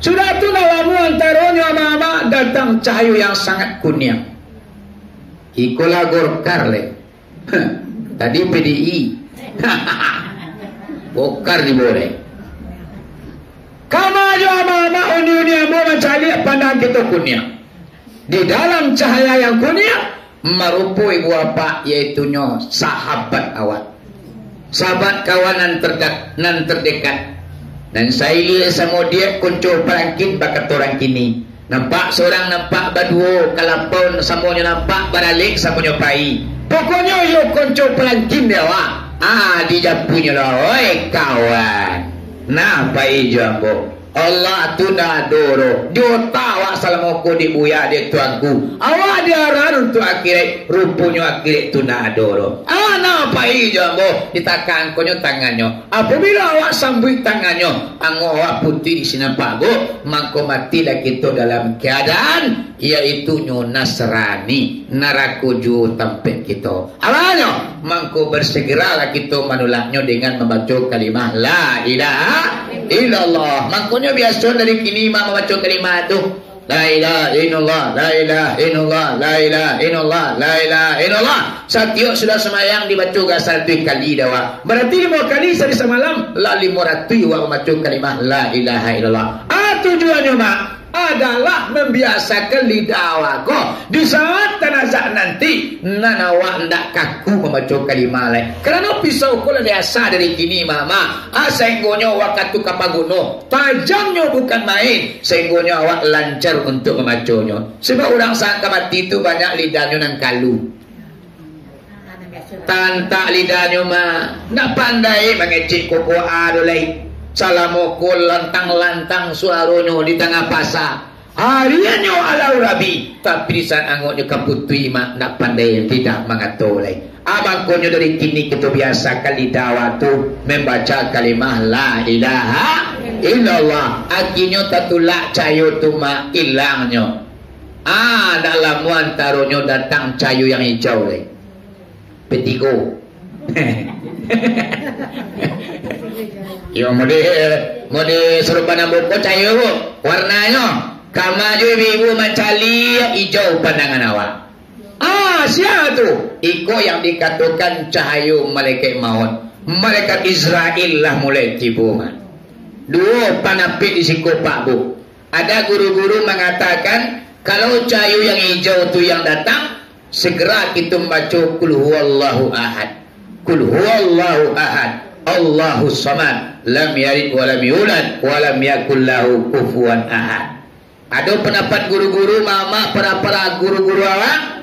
Sudah tu, nak lamo antaronyo ama-ama datang cahayo yang sangat kuniang. Ikolah Golkar lai. Tadi P D I. Golkar di boleh. Kama jo ama-ama uni-uni ambo mancaliak pandang kito kuniang. Di dalam cahaya yang kuniang, marupo ibu apak, yaitunyo sahabat awak. Sahabat kawan nan terdak-, nan terdekat. Nan sailia samo diak konco palangkin bakato urang kini. Nampak surang, nampak baduo, kalapau samonyo nampak, baralek samonyo pai. Pokoknyo iyo konco palangkin dek awak. Ah, dijapunyo lah, oi kawan. Nah, pai jo ambo. Allah tu ndak ado doh. Di otak awak salamo ko dibuya dek tuanku. Awak diarahan untuak akhirat, ruponyo akhirat tu ndak ado doh. Ah, nah, pai jo ambo. Ditakangkonnyo tangannyo. Apabila awak sambuik tangannyo, angok awak putuih di sinan paguh, mangko matilah kito dalam keadaan, yaitunyo Nasrani. Narako juo tampek kito. Aponyo? Mangko bersegeralah kito manulaknyo dengan mambaco kalimah la ilaha illallah. Mangkonyo biaso dari kini mah mambaco kalimah tu. La ilaha illallah, la ilaha illallah, la ilaha illallah, la ilaha illallah. Satiok sudah sambayang dibaco gasal tu kali dek awak. Barati limo kali sahari samalam, lah limo ratuih awak mambaco kalimah la ilaha illallah. Ah, tujuannyo mah adalah mambiasakan lidah awak ko. Di saat tanazak nanti, nan awak ndak kaku mambaco kalimah lai. Karano pisau ko lah diasah dari kini mah, mah. Ah, sainggonyo wakatu ka paguno, tajamnyo bukan main, sainggonyo awak lancar untuak mambaconyo. Sabab urang sangka mati tu banyak lidahnyo nan kalu. Tantak lidahnyo mah, ndak pandai mangecek kokoa doh lai. Salamo ko lantang-lantang suaronyo di tangah pasa. Hariannyo alau rabi, tapi di saat angoknyo ka putuih mah, ndak pandai lidah mangato lai. Ah, mangkonyo dari kini kito biasakan lidah awak tu mambaca kalimah la ilaha illallah. Akhirnyo tatulak cahayo tu mah ilangnyo. Ah, ndak lamo antaronyo datang cahayo yang ijau lai. Petigo. Yo, mode, mode sarupa nan boko cahayo, Bu. Warnanyo, kama jo ibu-ibu mancaliak ijau pandangan awak. Ah, sia tu? Iko yang dikatokan cahayo malaikat maut. Malaikat Israel lah mulai tibo, mah. Duo panapik di siko, Pak, Bu. Ada guru-guru mangatakan, kalau cahayo yang ijau tu yang datang, segera kito mambaco Qul Huwallahu Ahad. Qul Huwallahu Ahad. Allahus Samad. Lam yalid wa lam yulad wa lam yakul lahu kufuwan ahad. Ado pandapat guru-guru, mamak, para-para guru-guru awak,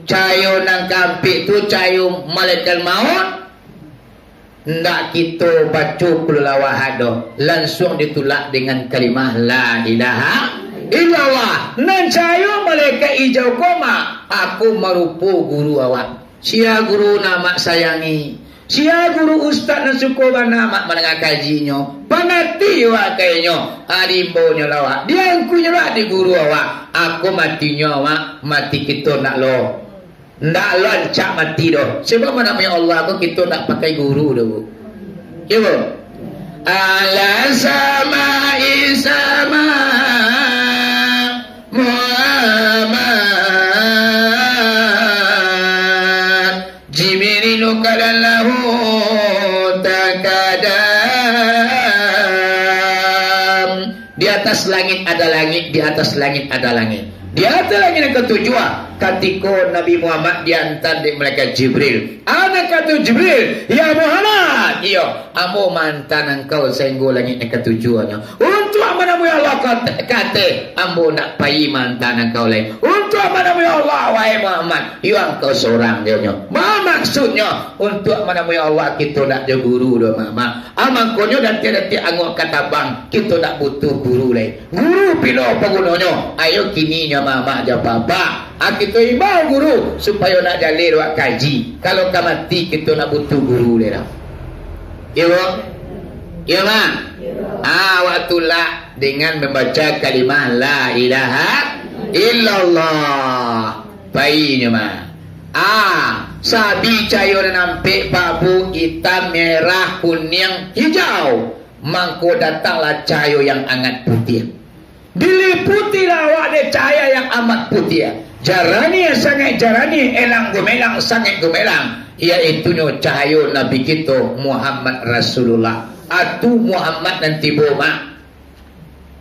cahayo nan kaampek tu cahayo malaikat maut. Ndak kito baco Qul Huwallahu Ahad doh, lansuang ditulak dengan kalimah la ilaha illallah. Nan cahayo malaikat ijau ko mah, aku marupo guru awak. Sia guru nan amak sayangi? Sia guru ustaz nan suko bana amak mandanga kajinyo? Panati awak ka inyo, diimbonyo lah awak, diangkuinyo lah di guru awak. Ako matinyo awak, mati kito ndak lo. Ndak lo rancak mati doh. Sebab manamoyo Allah ko kito ndak pakai guru doh, Bu. Iyo, Bu? Ala samai sama Muhammad, Jibrilu kalam lahu takadam. Di atas langit ada langit, di atas langit ada langit. Di atas langit yang ketujuh, ah, katiko Nabi Muhammad diantar dek malaikat Jibril. Anak kata Jibril, "Ya Muhammad, iyo, ambo maanta angkau sainggo langik yang ketujuh nyo. Untuak manamui Allah kate, ambo ndak pai maanta angkau lai. Untuak manamui Allah, wahai Muhammad, iyo angkau sorang," dionyo. Ma maksudnyo, untuak manamui Allah kito ndak jo guru doh, Muhammad. Ah, mangkonyo datiak-datiak angok ka tabang, kito ndak butuh guru lai. Guru pilo pagunonyo? Ayo kininyo mamak jo apak-apak. Ah, kito imbau guru supayo nak jaleh awak kaji. Kalau ka mati, kito nak butuh guru dek dah. Iyo, Bang? Iyo, Bang? Ah, awak tulak dengan mambaco kalimah la ilaha illallah. Painyo mah. Ah, sabi cahayo nan ampek, babu, itam, merah, kuniang, hijau. Mangko datanglah cahayo yang angat putiah. Diliputilah awak dek cahaya yang amat putiah. Jaraniah, sangaik jaraniah, elang gumelang, sangaik gumelang, yaitunyo cahayo Nabi kito Muhammad Rasulullah. Atu Muhammad nan tibo, Mak.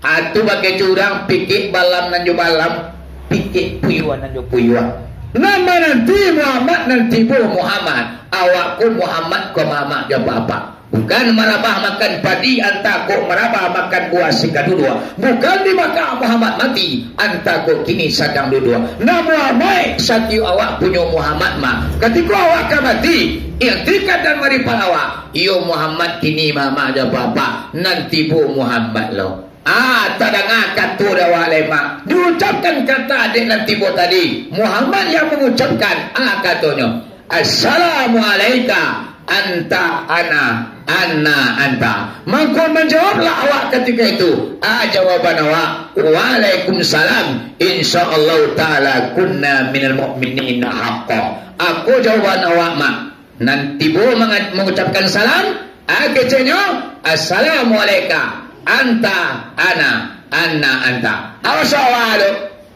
Atu bakeh curang, pikek balam nan jo balam, pikek puyuah nan jo puyuah. Nan mananti Muhammad nan tibo Muhammad. Awak ko Muhammad ko mamak jo apak-apak. Bukan marabah makan padi, antah ko marabah makan buah sikaduduak. Bukan di Makkah Muhammad mati, antah ko kini sadang duduak. Nan Muhammad, satiok awak punyo Muhammad mah. Katiko awak ka mati, iktikad dan maripat awak, iyo Muhammad kini mamak jo apak-apak, nan tibo Muhammad lo. Ah, tadanga kato dek awak lai, Mak. Diucapkan kata dek nan tibo tadi. Muhammad yang mangucapkan, ah, katonyo, "Assalamu alaika, anta ana, ana anta." Mangko manjawablah awak katiko itu, ah, jawaban awak, "Waalaikumsalam, insyaallah taala kunna minal mukminina haqqa." Ako jawaban awak, Mak. Nan tibo manga-, mangucapkan salam, ah, keceknyo, "Assalamu alaika, anta ana, ana anta." Awas awak tu.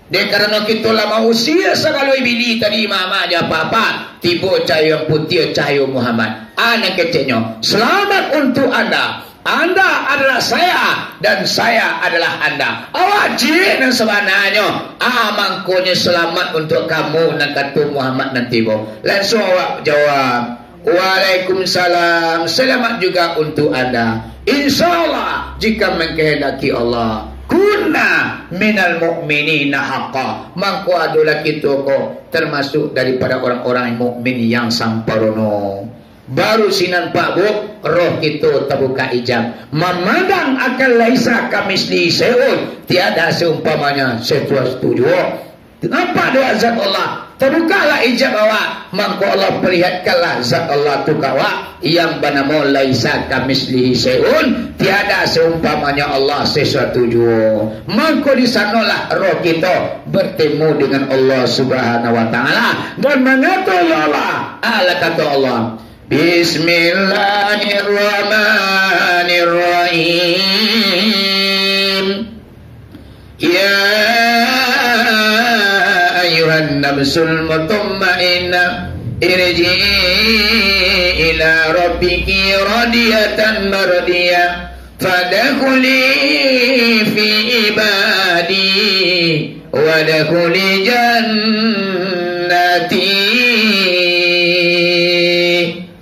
Dek karano kito lah mausia sagalo ibili tadi, mamak jo apak-apak, tibo cahayo yang putiah, cahayo Muhammad. Ah, nan keceknyo, "Selamat untuk anda. Anda adalah saya, dan saya adalah anda." Awak ciek nan sabananyo. Ah, mangkonyo selamat untuk kamu, nan kato Muhammad nan tibo. Langsung awak jawab, "Waalaikumsalam, selamat juga untuk anda. Insyaallah, jika mengkehendaki Allah, kunna minal mukminina haqqa." Mangko adolah kito ko termasuk daripada orang-orang mukmin yang samparono. Baru sinan, Pak Bu, roh kito tabuka ijab. Mamandang akan laisa kamitslihi syai'un, tiada seumpamanya, sesuatu juo. Nampak dek zat Allah. Tabukalah ijab awak, mangko Allah perlihatkanlah zat Allah tu ka awak, yang banamo laisa kamitslihi syai'un, tiada seumpamanya Allah sesuatu juo. Mangko di sanolah roh kito bertemu dengan Allah Subhanahu wa Ta'ala, dan mangato Allah, Allah kato Allah, Bismillahirrahmanirrahim. Ya ayyuhan nafsul mutmainnah, irji'i ila rabbiki radiyatan mardiyah, fadkhuli fi ibadi, wadkhuli jannati.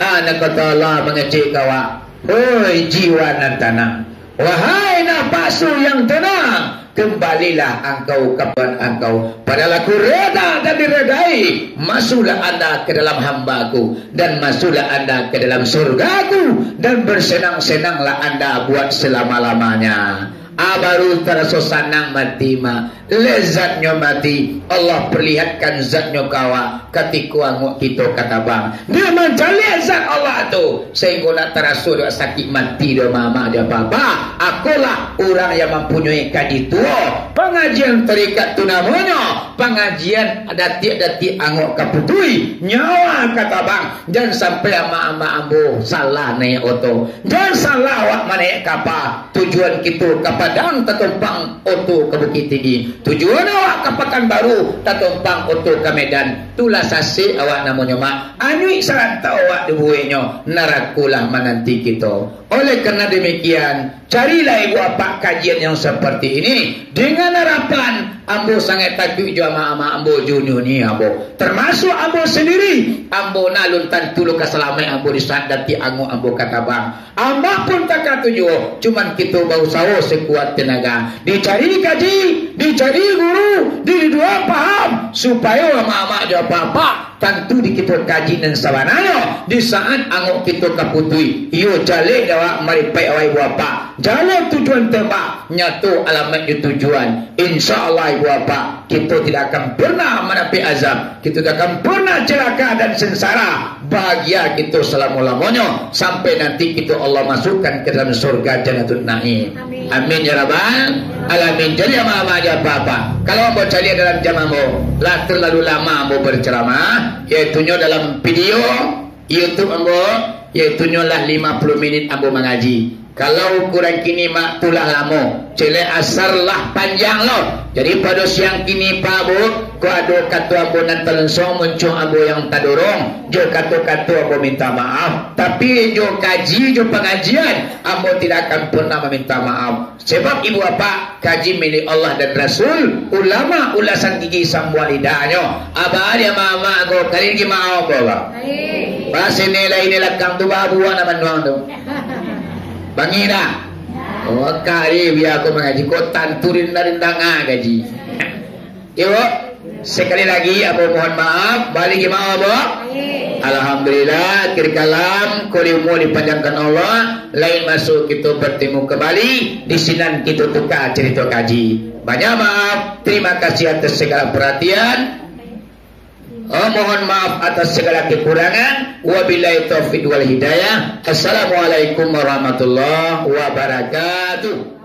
Anak kata Allah mangecek ka awak, "Hoi jiwa nan tanang, wahai napasu yang tanang, kembalilah angkau ka Tuhan angkau, padahal Aku reda dan diredai. Masuklah anda ke dalam hamba-Ku, dan masuklah anda ke dalam surga-Ku, dan bersenang-senanglah anda buat selama-lamanya." Ah, baru taraso sanang mati, Mak. Lezatnyo mati, Allah perlihatkan zatnyo ka awak, katiko angok kito ka tabang. Dia mancaliak zat Allah tu, sehinggo nak taraso dek sakik mati doh mamak jo papa. Akolah urang yang mampunyoi kaji tuo. Pangajian tarikat tu namonyo pangajian datiak-datiak angok ka putui, nyawa ka tabang. Jan sampai amak-amak ambo salah naiak oto. Jan salah awak manaiak kapa. Tujuan kito ka Padang, tatumpang oto ka Bukittinggi. Tujuan awak ka Pakanbaru, tatumpang oto ka Medan. Tulah sasek awak namonyo, Mak. Anyuik sarantau awak dibueknyo. Narakolah mananti kito. Oleh karena demikian, carilah ibu apak kajian yang seperti ini. Dengan harapan, ambo sangaik takuik jo amak-amak ambo, jo nini ambo. Termasuk ambo sendiri, ambo nak alun tantu lo ka salamaik ambo di saat datiak angok ambo ka tabang. Amak pun takatuju, cuman kito bausaho sekuat tenaga. Dicari kaji, dicari guru, diduduakan paham, supayo amak-amak jo apak-apak tantu di kito kaji nan sabananyo. Di saat angok kito ka putui, iyo jaleh dek awak maripaik awak ibu apak. Jalan tujuan tembak, nyato alamat jo tujuan. Insya Allah, ibu bapak, kito tidak akan pernah manapik azab. Kito tidak akan pernah celaka dan sengsara. Bahagia kito salamo-lamonyo, sampai nanti kito Allah masukkan ke dalam surga Jannatun Naim. Amin. Amin ya rabbal alamin. Jadi, ama-ama jo bapak, kalau ambo caliak dalam jam ambo, lah terlalu lama ambo berceramah, yaitunyo dalam video YouTube ambo, yaitunyo lah lima puluh minit ambo mangaji. Kalau ukuran kini, mak, tu lah lamo. Caliak asar lah panjang lo. Jadi, pado siang kini, Pak, Bu, ko ado kato ambo nan talonsong, muncuang ambo yang tadorong, jo kato-kato ambo minta maaf. Tapi, jo kaji, jo pangajian, ambo tidak akan pernah maminta maaf. Sebab, ibu bapak, kaji milik Allah dan Rasul, ulama ulasan gigi sambuang lidahnyo. Abah, dia mamak ko, kali lagi maaf, Abah. Baik. Pas ini lah, ini lakang tu, babuah nak manuang tu. Bangi dah. Oh, kali biar aku mangaji, kau tantu rindang-rindang ah gaji. Yo, sekali lagi, ambo mohon maaf. Balik maaf, ambo. Alhamdulillah, akhir kalam, kuli umur dipanjangkan Allah, lain masuk kito bertemu kembali, di sinan kito tukar cerita kaji. Banyak maaf, terima kasih atas segala perhatian. Oh, mohon maaf atas segala kekurangan. Wabillahi taufiq wal hidayah. Assalamualaikum warahmatullahi wabarakatuh.